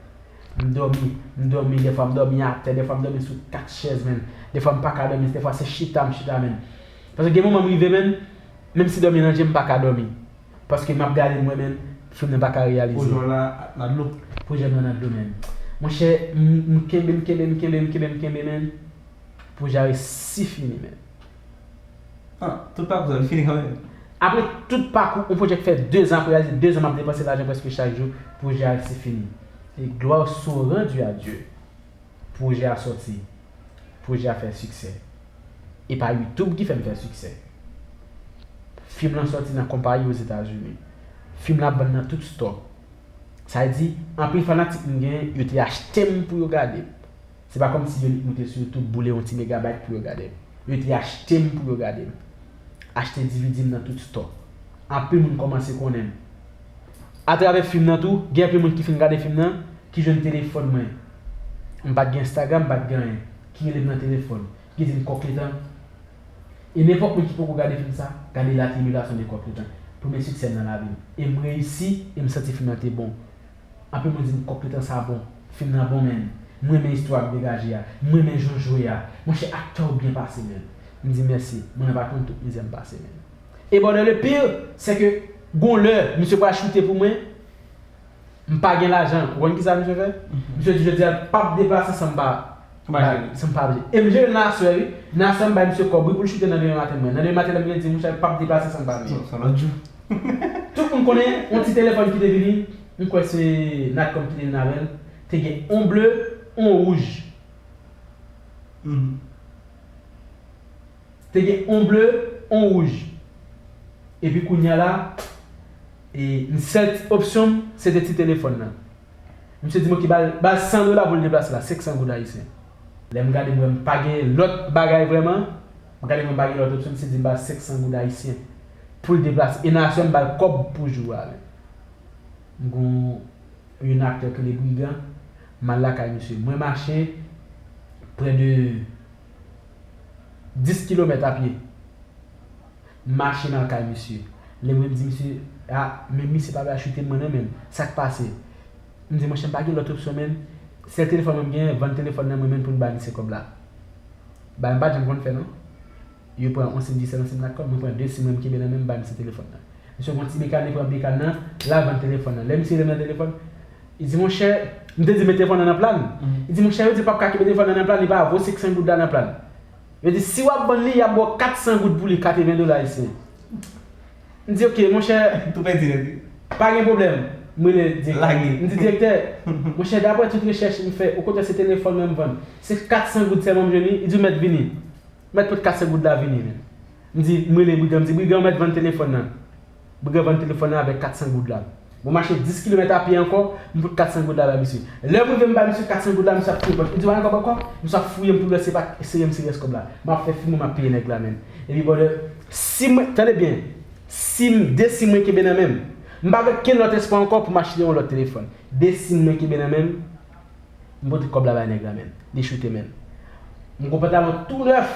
M dòmi, m dòmi, dèfwa m dòmi atè, dèfwa m dòmi sou kat chèz, menn. Dèfwa m pa ka dòmi, dèfwa se chita m chita, menn. Paske gen moman m rive, menn, menm si dòmi nan je m, m pa ka dòmi. Paske m ap gade m wè, menn, fim nan pa ka reyalize. Pwojè w la nan dlo. Pwojè m nan nan dlo, menn. Monchè, m, m kenbe, m kenbe, m kenbe, m kenbe, m kenbe, menn. Pwojè a resi fini, menn. Ah, tout pakou sa, li fini kanmenm. Apre tout pakou, yon pwojè k fè dezan pou reyalize, dezan m ap depanse lajan prèske chak jou, pwojè a resi fini. E gloire soit rendue à Dieu. Pwojè a sòti. Pwojè a fè siksè. E pa YouTube ki fè m fè siksè. Fim lan sòti nan konpayi Ozetazini. Fim la vann nan tout stò. Sa vle di, anpil fanatik m gen, yo te achte m pou yo gade m. Se pa kòmsi yo nik moute sou YouTube, boule yon ti megabayt pou yo gade m. Yo te achte m pou yo gade m. Achte D V D m nan tout stò. Anpil moun kòmanse konnen m. Atravè fim nan tou, gen anpil moun ki fin gade fim nan, ki jwenn telefòn mwen. M pa t gen Instagram, m pa t gen anyen. Ki rele m nan telefòn, ki di m, "Kòk letan." E nenpòt moun ki poko gade fim sa, gade La Tribulation de Kòk Letan. Premye siksè m nan lavi m. E m reyisi, e m santi fim nan te bon. Anpil moun di m, "Kòk letan sa bon. Fim nan bon, menn. M renmen istwa k degaje a. M renmen jan w jwe a. Monchè, aktè w byen pase, menn." M di, "Mèsi. Moun nan pa konn tout mizè m pase, menn." E brother, le pire, c'est que gon lè, misye pral choute pou mwen, m pa gen lajan. Ou konn kisa misye fè? Misye di, "Jodi a, l p ap deplase san m pa, san m pa jere." E m jere l nan aswè, wi. Nan aswè, m bay misye kòb, wi, pou l choute nan demen maten mwen. Nan demen maten, lè m vin di, "Monchè, l p ap deplase san m pa jere." Sa lòt jou. Tout moun konnen, yon ti telefòn ki te vini, m kwè se Natcom ki te vin avè l, te gen yon ble, yon wouj. Te gen yon ble, yon wouj. Epi kounye a la, e, m sèl ti opsyon m, se te ti telefòn nan. Misye di m, "Oke, ba l, ba l san dola pou l deplase la, senk san goud ayisyen." Lè m gade, m wè m pa gen lòt bagay vrèman. M gade, m pa gen lòt opsyon, misye di m ba l senk san goud ayisyen pou l deplase. E nan aswè, m ba l kòb pou jou a, menn. M gon yon aktè ki rele Brigan, m al lakay misye. Mwen mache prè de dis kilomèt a pye. M mache m al kay misye. Lè mwen di misye, "A, men misye pa vle achoute mwen non, menn. Sa k pase?" M di, "Monchè, m pa gen lòt opsyon, menn. Sèl telefòn mwen m genyen, vann telefòn nan mwen, menn, pou m bay misye kòb la." Bay m pa t janm konn fè, non. Yo pran yon sim Digicel, yon sim Natcom, mwen pran de sim mwen, m kenbe nan men m, m bay misye telefòn nan. Misye gon ti bekàn, li pran bekàn nan, l al vann telefòn nan. Lè misye rele m nan telefòn, li di, "Monchè," m te di, "Met telefòn nan nan plan." Li di, "Monchè, yo di w p ap ka kenbe telefòn nan nan plan, li pa vo senk san goud la nan plan. Yo di, si w ap vann li, y ap ba w kat san goud pou li, katreven dola ayisyen." M di, "Oke, monchè." Tou pèdi nèt li. "Pa gen pwoblèm." M rele direktè. Lage. M di, "Direktè, monchè, daprè tout rechèch m fè, ou konn se telefòn mwen m vann. Se kat san goud sèlman m jwenn wi." Li di, "Ou mèt vini." Mèt pot kat san goud la vini, menn. M di, m rele Brigan, m di, "Brigan, ou mèt vann telefòn nan." Brigan vann telefòn nan avèk kat san goud la. Bon, mache dis kilomèt a pye ankò, m pot kat san goud la bay misye. Lè m rive m bay misye kat san goud la, misye ap fouye pòch. Li di, "Pa gen kòb ankò?" Misye ap fouye m pou l wè se pa serye m, serye kòb la. M ap fè fim mwen, m ap peye nèg la, menn. Epi, brother, si mwen, tande byen, si m, de sim mwen kenbe nan men m. M pa gen okenn lòt espwa ankò pou m achte yon lòt telefòn. De sim mwen kenbe nan men m, m pote kòb la bay nèg la, menn. Li choute, menn. M gon pantalon tou nèf.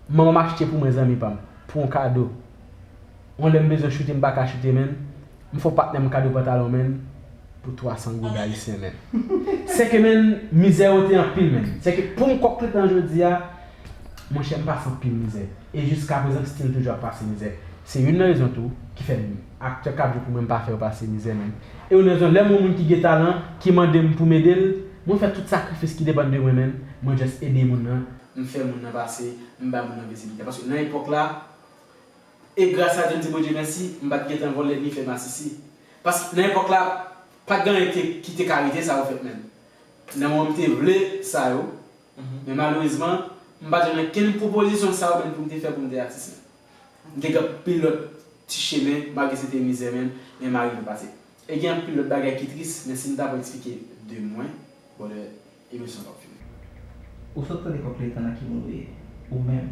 Manman m achte pou mwen, zanmi pa m, pou yon kado. Yon lè m bezwen choute, m pa ka choute, menn. M fè yon patnè m kado pantalon, menn, pou twa san goud ayisyen, menn. Sèke, menn, mizè yo te anpil, menn. Sèke pou m kòk letan jodi a, monchè, m pase anpil mizè. E jiska prezan, m still toujou ap pase mizè. Se youn nan rezon tou ki fè m aktè k ap jwe pou mwen, m pa fè yo pase mizè, menn. E youn nan rezon, lè m wè yon moun ki gen talan, ki mande m pou m ede l, mwen fè tout sakrifis ki depann de mwen, menn. Mwen just ede moun nan. M fè moun nan pase, m bay moun nan vizibilite. Paske nan epòk la, e gras a Dye, m di Bondye mèsi, m pa t gentan vòlè ni fè masisi. Paske nan epòk la, pa t gen anyen ki te, ki te ka rete sa yo fèt menm. Nan moman m te vle sa yo, men malerezman, m pa t jwenn okenn pwopozisyon sa yo menm pou m te fè pou m te atis menm. M te gen anpil lòt ti chemen, malgre se te mizè menm, men m arive pase. E gen anpil lòt bagay ki tris, men si m ta pran eksplike de mwen, bon, lè emisyon t ap fini. Ou sot tande kòk letan nan ki moun ou ye. Ou menm,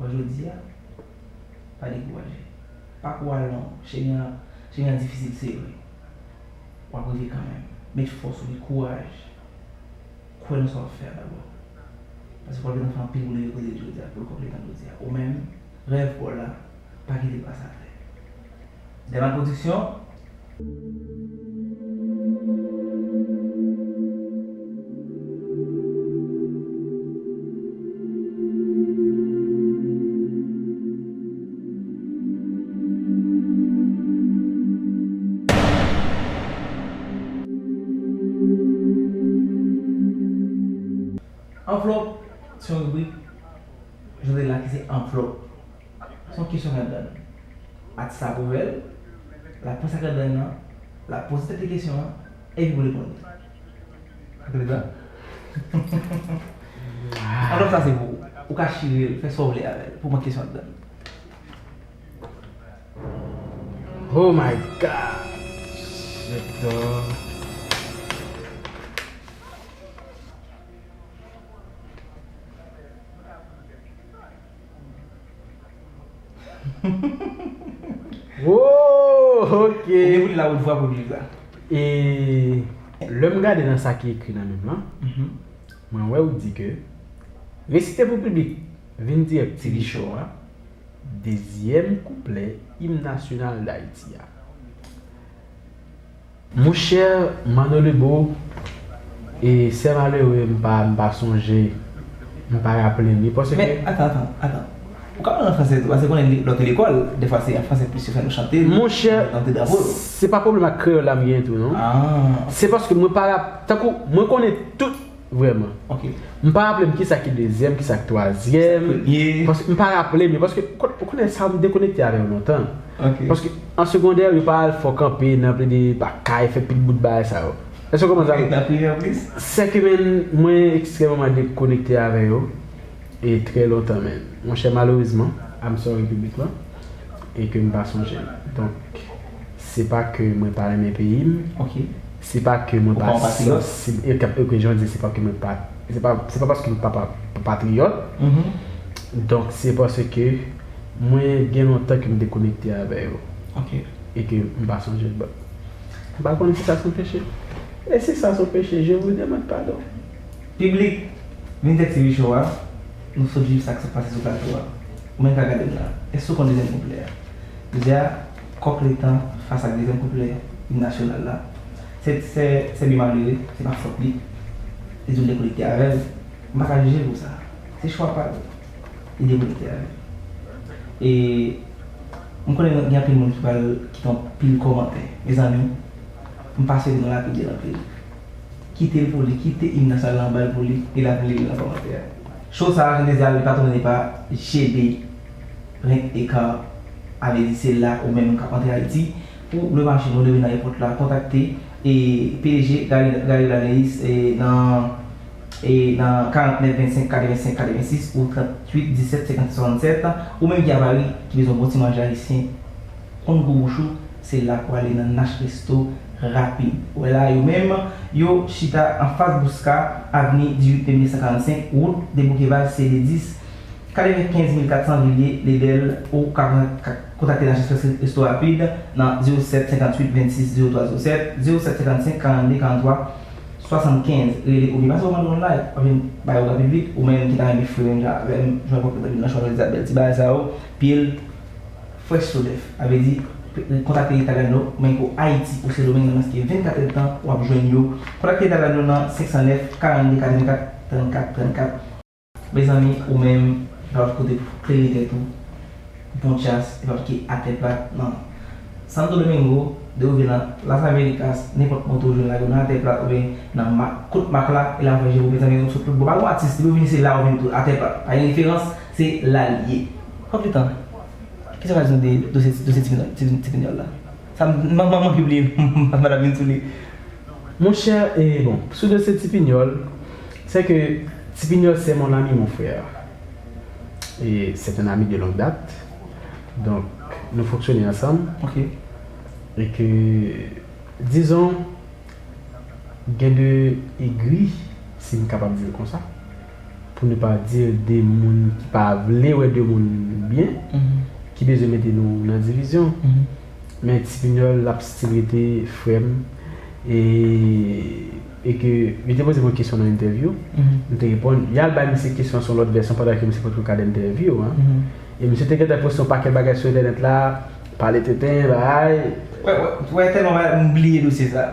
wè jodi a, pa dekouraje. Pakou a long, chemen an, chemen an difisil, se vre. W ap rive kanmenm. Met fòs ou, met kouraj. Kwè nan sa w ap fè a dabò. Paske kòk letan fè anpil moun rive kote l jodi a, pou l kòk letan jodi a. Ou menm, rèv pa w la, pa kite l pase atè. Dèman Pwodiksyon. Anvlòp se yon ribrik, jodi la ki se anvlòp. Se yon kesyon k anndan l. Atis la ap ouvè l, l ap pran sa k anndan l nan, l ap poze tèt li kesyon an, epi pou reponn li. Anvlòp sa se pou ou. Ou ka chire l, fè sa w vle avè l, pou pran kesyon anndan l. Oh my God! J'adore. Oh, ok. Ou gen pou li la ou vwa pou li la. E lè m gade nan sa ki ekri nan menm lan, mwen wè ou di ke resite pou piblik vin dirèk T V Show a, dezyèm kouplè im nasyonal Dayiti a. Monchè, Manno Lebeau, e Sè Malere, m pa, m pa sonje, m pa raple m li, paske... Men, atan, atan, atan. Ou ka pale an fransè tou, paske konnen lòt lekòl, dèfwa se an fransè plis yo fè nou chante, Monchè, chante drapo yo. Se pa pwoblèm ak kreyòl la m genyen tou, non. Ah. Se paske mwen pa rap-, tankou, mwen konnen tout, vrèman. Ok. M pa raple m kisa ki dezyèm, kisa ki twazyèm. Premye. Paske m pa raple m yo, paske ou kon-, ou konnen sa, m dekonekte avè yo lontan. Ok. Paske an segondè, yo pa al fè w kanpe nan plede lakay, fè pil bout bagay sa yo. Èske w konprann sa? Nan primè plis? Sèke, menn, mwen ekstrèmeman dekonekte avè yo. E trè lontan, menn. Monchè, malerezman, I'm sorry, piblik lan, e ke m pa sonje l. Donk, se pa ke mwen pa renmen peyi m, ok, se pa ke mwen pa, ou pa yon patriyòt, sansib, e ke, e ke jan di, se pa ke mwen pa, se pa, se pa paske m pa, pa, pa patriyòt. Mhm. Donk, se paske mwen gen lontan ke m dekonekte avè yo. Ok. E ke m pa sonje l. Bon. M pa konnen si sa se yon peche. E si sa se yon peche, je vous demande pardon. Piblik, vin tèt T V Show a, nou sot viv sa k sot pase sou plato a. Ou menm ka gade m la. Èske w konn dezyèm kouplè a? Jodi a, kòk letan fas ak dezyèm kouplè im nasyonal la. Sè, sè, sè Bi Malere, se pa fòt li. Li di w dekonekte avè l. M pa ka jije l pou sa. Se chwa pa l. Li dekonekte avè l. E m konnen gen anpil moun ki pral kite yon pil kòmantè. Mezanmi, m pa swete nou lapide l anpil. Kite l pou li, kite im nasyonal lan, ba l pou li, e l ap li l nan kòmantè a. Show sa a, jan te di a, li patwone pa G B Rent a Car, avè di se la ou menm k ap antre Ayiti. Pou lwe machin ou, lwe nan epòt la, kontakte e P D G Gary, Gary Laleis, e nan, e nan karant nèf vennsenk katrevensenk katrevensis ou trant uit disèt senkannsèt swasannsèt. Ou menm ki a Paris, ki bezwen bon ti manje ayisyen, konn gou bouch ou, se la pou ale nan Nash Resto rapid. Ou wè la, yo menm, yo chita anfas Bouska, avni dizuit me mil nèf san karannsenk, wout Deboukevaz, C D dis, katrevenkenz mil katsan Villiers, Lebèl, ou ka, ka kontakte Nash Express Resto Rapid nan zewo sèt senkantuit vennsis zewo twa zewo sèt, zewo sèt senkansenk karannde karanntwa swasannkenz. Rele oubyen pase kòmande online, w ap jwenn bagay yo rapid vit, ou menm ki ta renmen fre menm jan avè m, jwenn kòk letan vin nan chwa jodi a, bèl ti bagay sa yo, pye l, Fresh Sou Nèf, sa vle di kontakte Italiano Mango Haiti ou Sendomeng nan mwens ke vennkat èdtan w ap jwenn yo. Kontakte Italiano nan senk san nèf, karannde, katrevenkat, trannkat, trannkat. Mezanmi, ou menm, pa kote pou klere tèt ou, bon chas, e pa ki atè plat nan Santo Domingo, de ou vin nan Las Américas, nenpòt kote ou jwenn la, ou nan atè plat, oubyen nan ma- kout mak la, e la fè je pou mezanmi, nou sot tout bon. Pa gon atis, depi ou vin se la ou vin tou, atè plat. Pa gen diferans, se la l ye. Konplitan. Kisa w ka di nou de dosye, dosye Ti Pinyòl, Ti, Ti Pinyòl la? Sa, m, m, m, m anvi bliye, madanm vin sou li. Monchè, e bon, sou dosye Ti Pinyòl, c'est que Ti Pinyòl, c'est mon ami, mon frère. Et c'est un ami de longue date. Donc, nou fonksyone ansanm. Ok. E ke, dizon, gen de egri, si m kapab di l konsa, pou ne pa di de moun ki pa vle wè de moun byen, ki bezwen mete nou nan divizyon. Men Ti Pinyòl, l ap still rete frè m. E, e ke, li te poze m yon kesyon nan entèvyou, m te reponn. Y al bay misye kesyon sou lòt vèsyon pandan ke misye potko ka entèvyou an. E misye te gentan poste yon pakèt bagay sou entènèt la, pale tenten, bagay. Wè, wè, wè, tèlman bagay, m bliye dosye sa.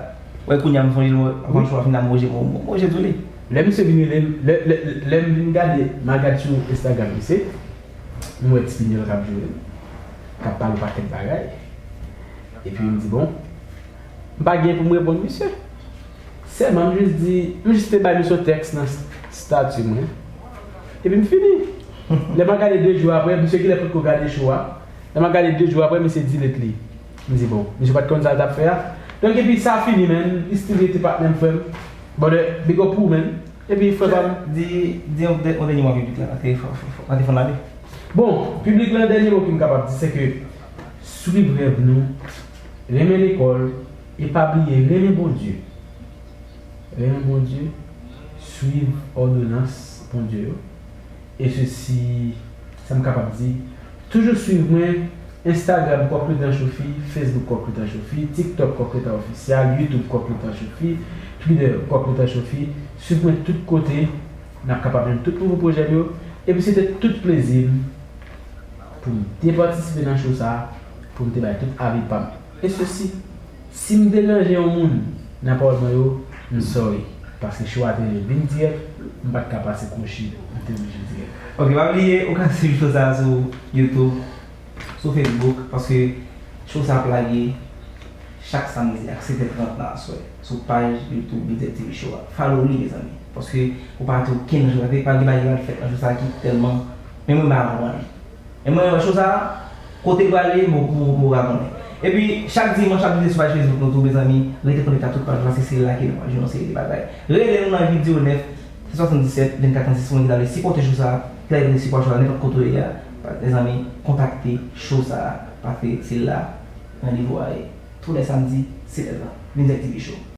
Wè, kounye a m sonje l, avan cho a fini, m wè, m wè tou li. Lè misye vin rele m, lè, lè, lè m vin gade, m al gade sou Instagram misye, m wè Ti Pinyòl k ap joure m, k ap pale yon pakèt bagay. Epi m di, bon, m pa gen pou m reponn misye. Sèlman, m jis di, m jis te bay misye yon tèks nan estati mwen. Epi m fini. Lè m al gade de jou apre, misye genlè potko gade cho a. Lè m al gade de jou apre, misye delete li. M di, bon, misye pa t konn sa l t ap fè a. Donk, epi sa fini, man. Li still rete patnè m, frè m. Brother, big up pou ou, man. Epi, frè pa m. Di, di yon dè- yon dènye mo a piblik la, paske fò, fò, fò, pa te fon ale. Bon, piblik la, dènye mo ke m kapab di, se ke swiv rèv nou, renmen lekòl, e pa bliye renmen Bondye. Renmen Bondye, swiv òdonans Bondye yo. E sesi, sa m kapab di, toujou swiv mwen, Instagram Kòk Letan Chofi, Facebook Kòk Letan Chofi, TikTok Kòk Letan Ofisyal, YouTube Kòk Letan Chofi, Twitter Kòk Letan Chofi. Swiv mwen tout kote, n ap kapab jwenn tout nouvo pwojè m yo. Epi se te tout plezi m pou m te patisipe nan show sa a, pou m te bay tout avi pa m. E sesi, si m deranje yon moun nan pawòl mwen yo, m sorry. Paske show a te vin dirèk, m pa t ka pase kwochi, m te oblije dirèk. Ok, pa bliye, ou ka swiv show sa a sou YouTube, sou Facebook, paske show sa ap lage chak samdi ak sèt è trant nan aswè sou paj YouTube Binzèk T V Show a. Follow li, mezanmi, paske ou pa rate okenn nan show sa, pa gen bagay ki pral fèt nan show sa ki tèlman, men mwen, m pa konprann li. E mwen, wè show sa a, kote l prale, m, m, m poko ka konnen. Epi, chak dimanch, n ap mete sou paj Facebook nou tou, mezanmi, rete konekte ak tout paj nou, paske se la ke nou pral jwenn yon seri de bagay. Rele nou nan uit zewo nèf, sèt swasanndisèt, vennkat trannsis, pou moun ki ta vle sipòte show sa a, ki ta vle sipòte show sa a, nenpòt kote w ye a, mezanmi, kontakte show sa a, paske se la randevou a ye. Tou lè samdi, sèt è trant, Binzèk T V Show.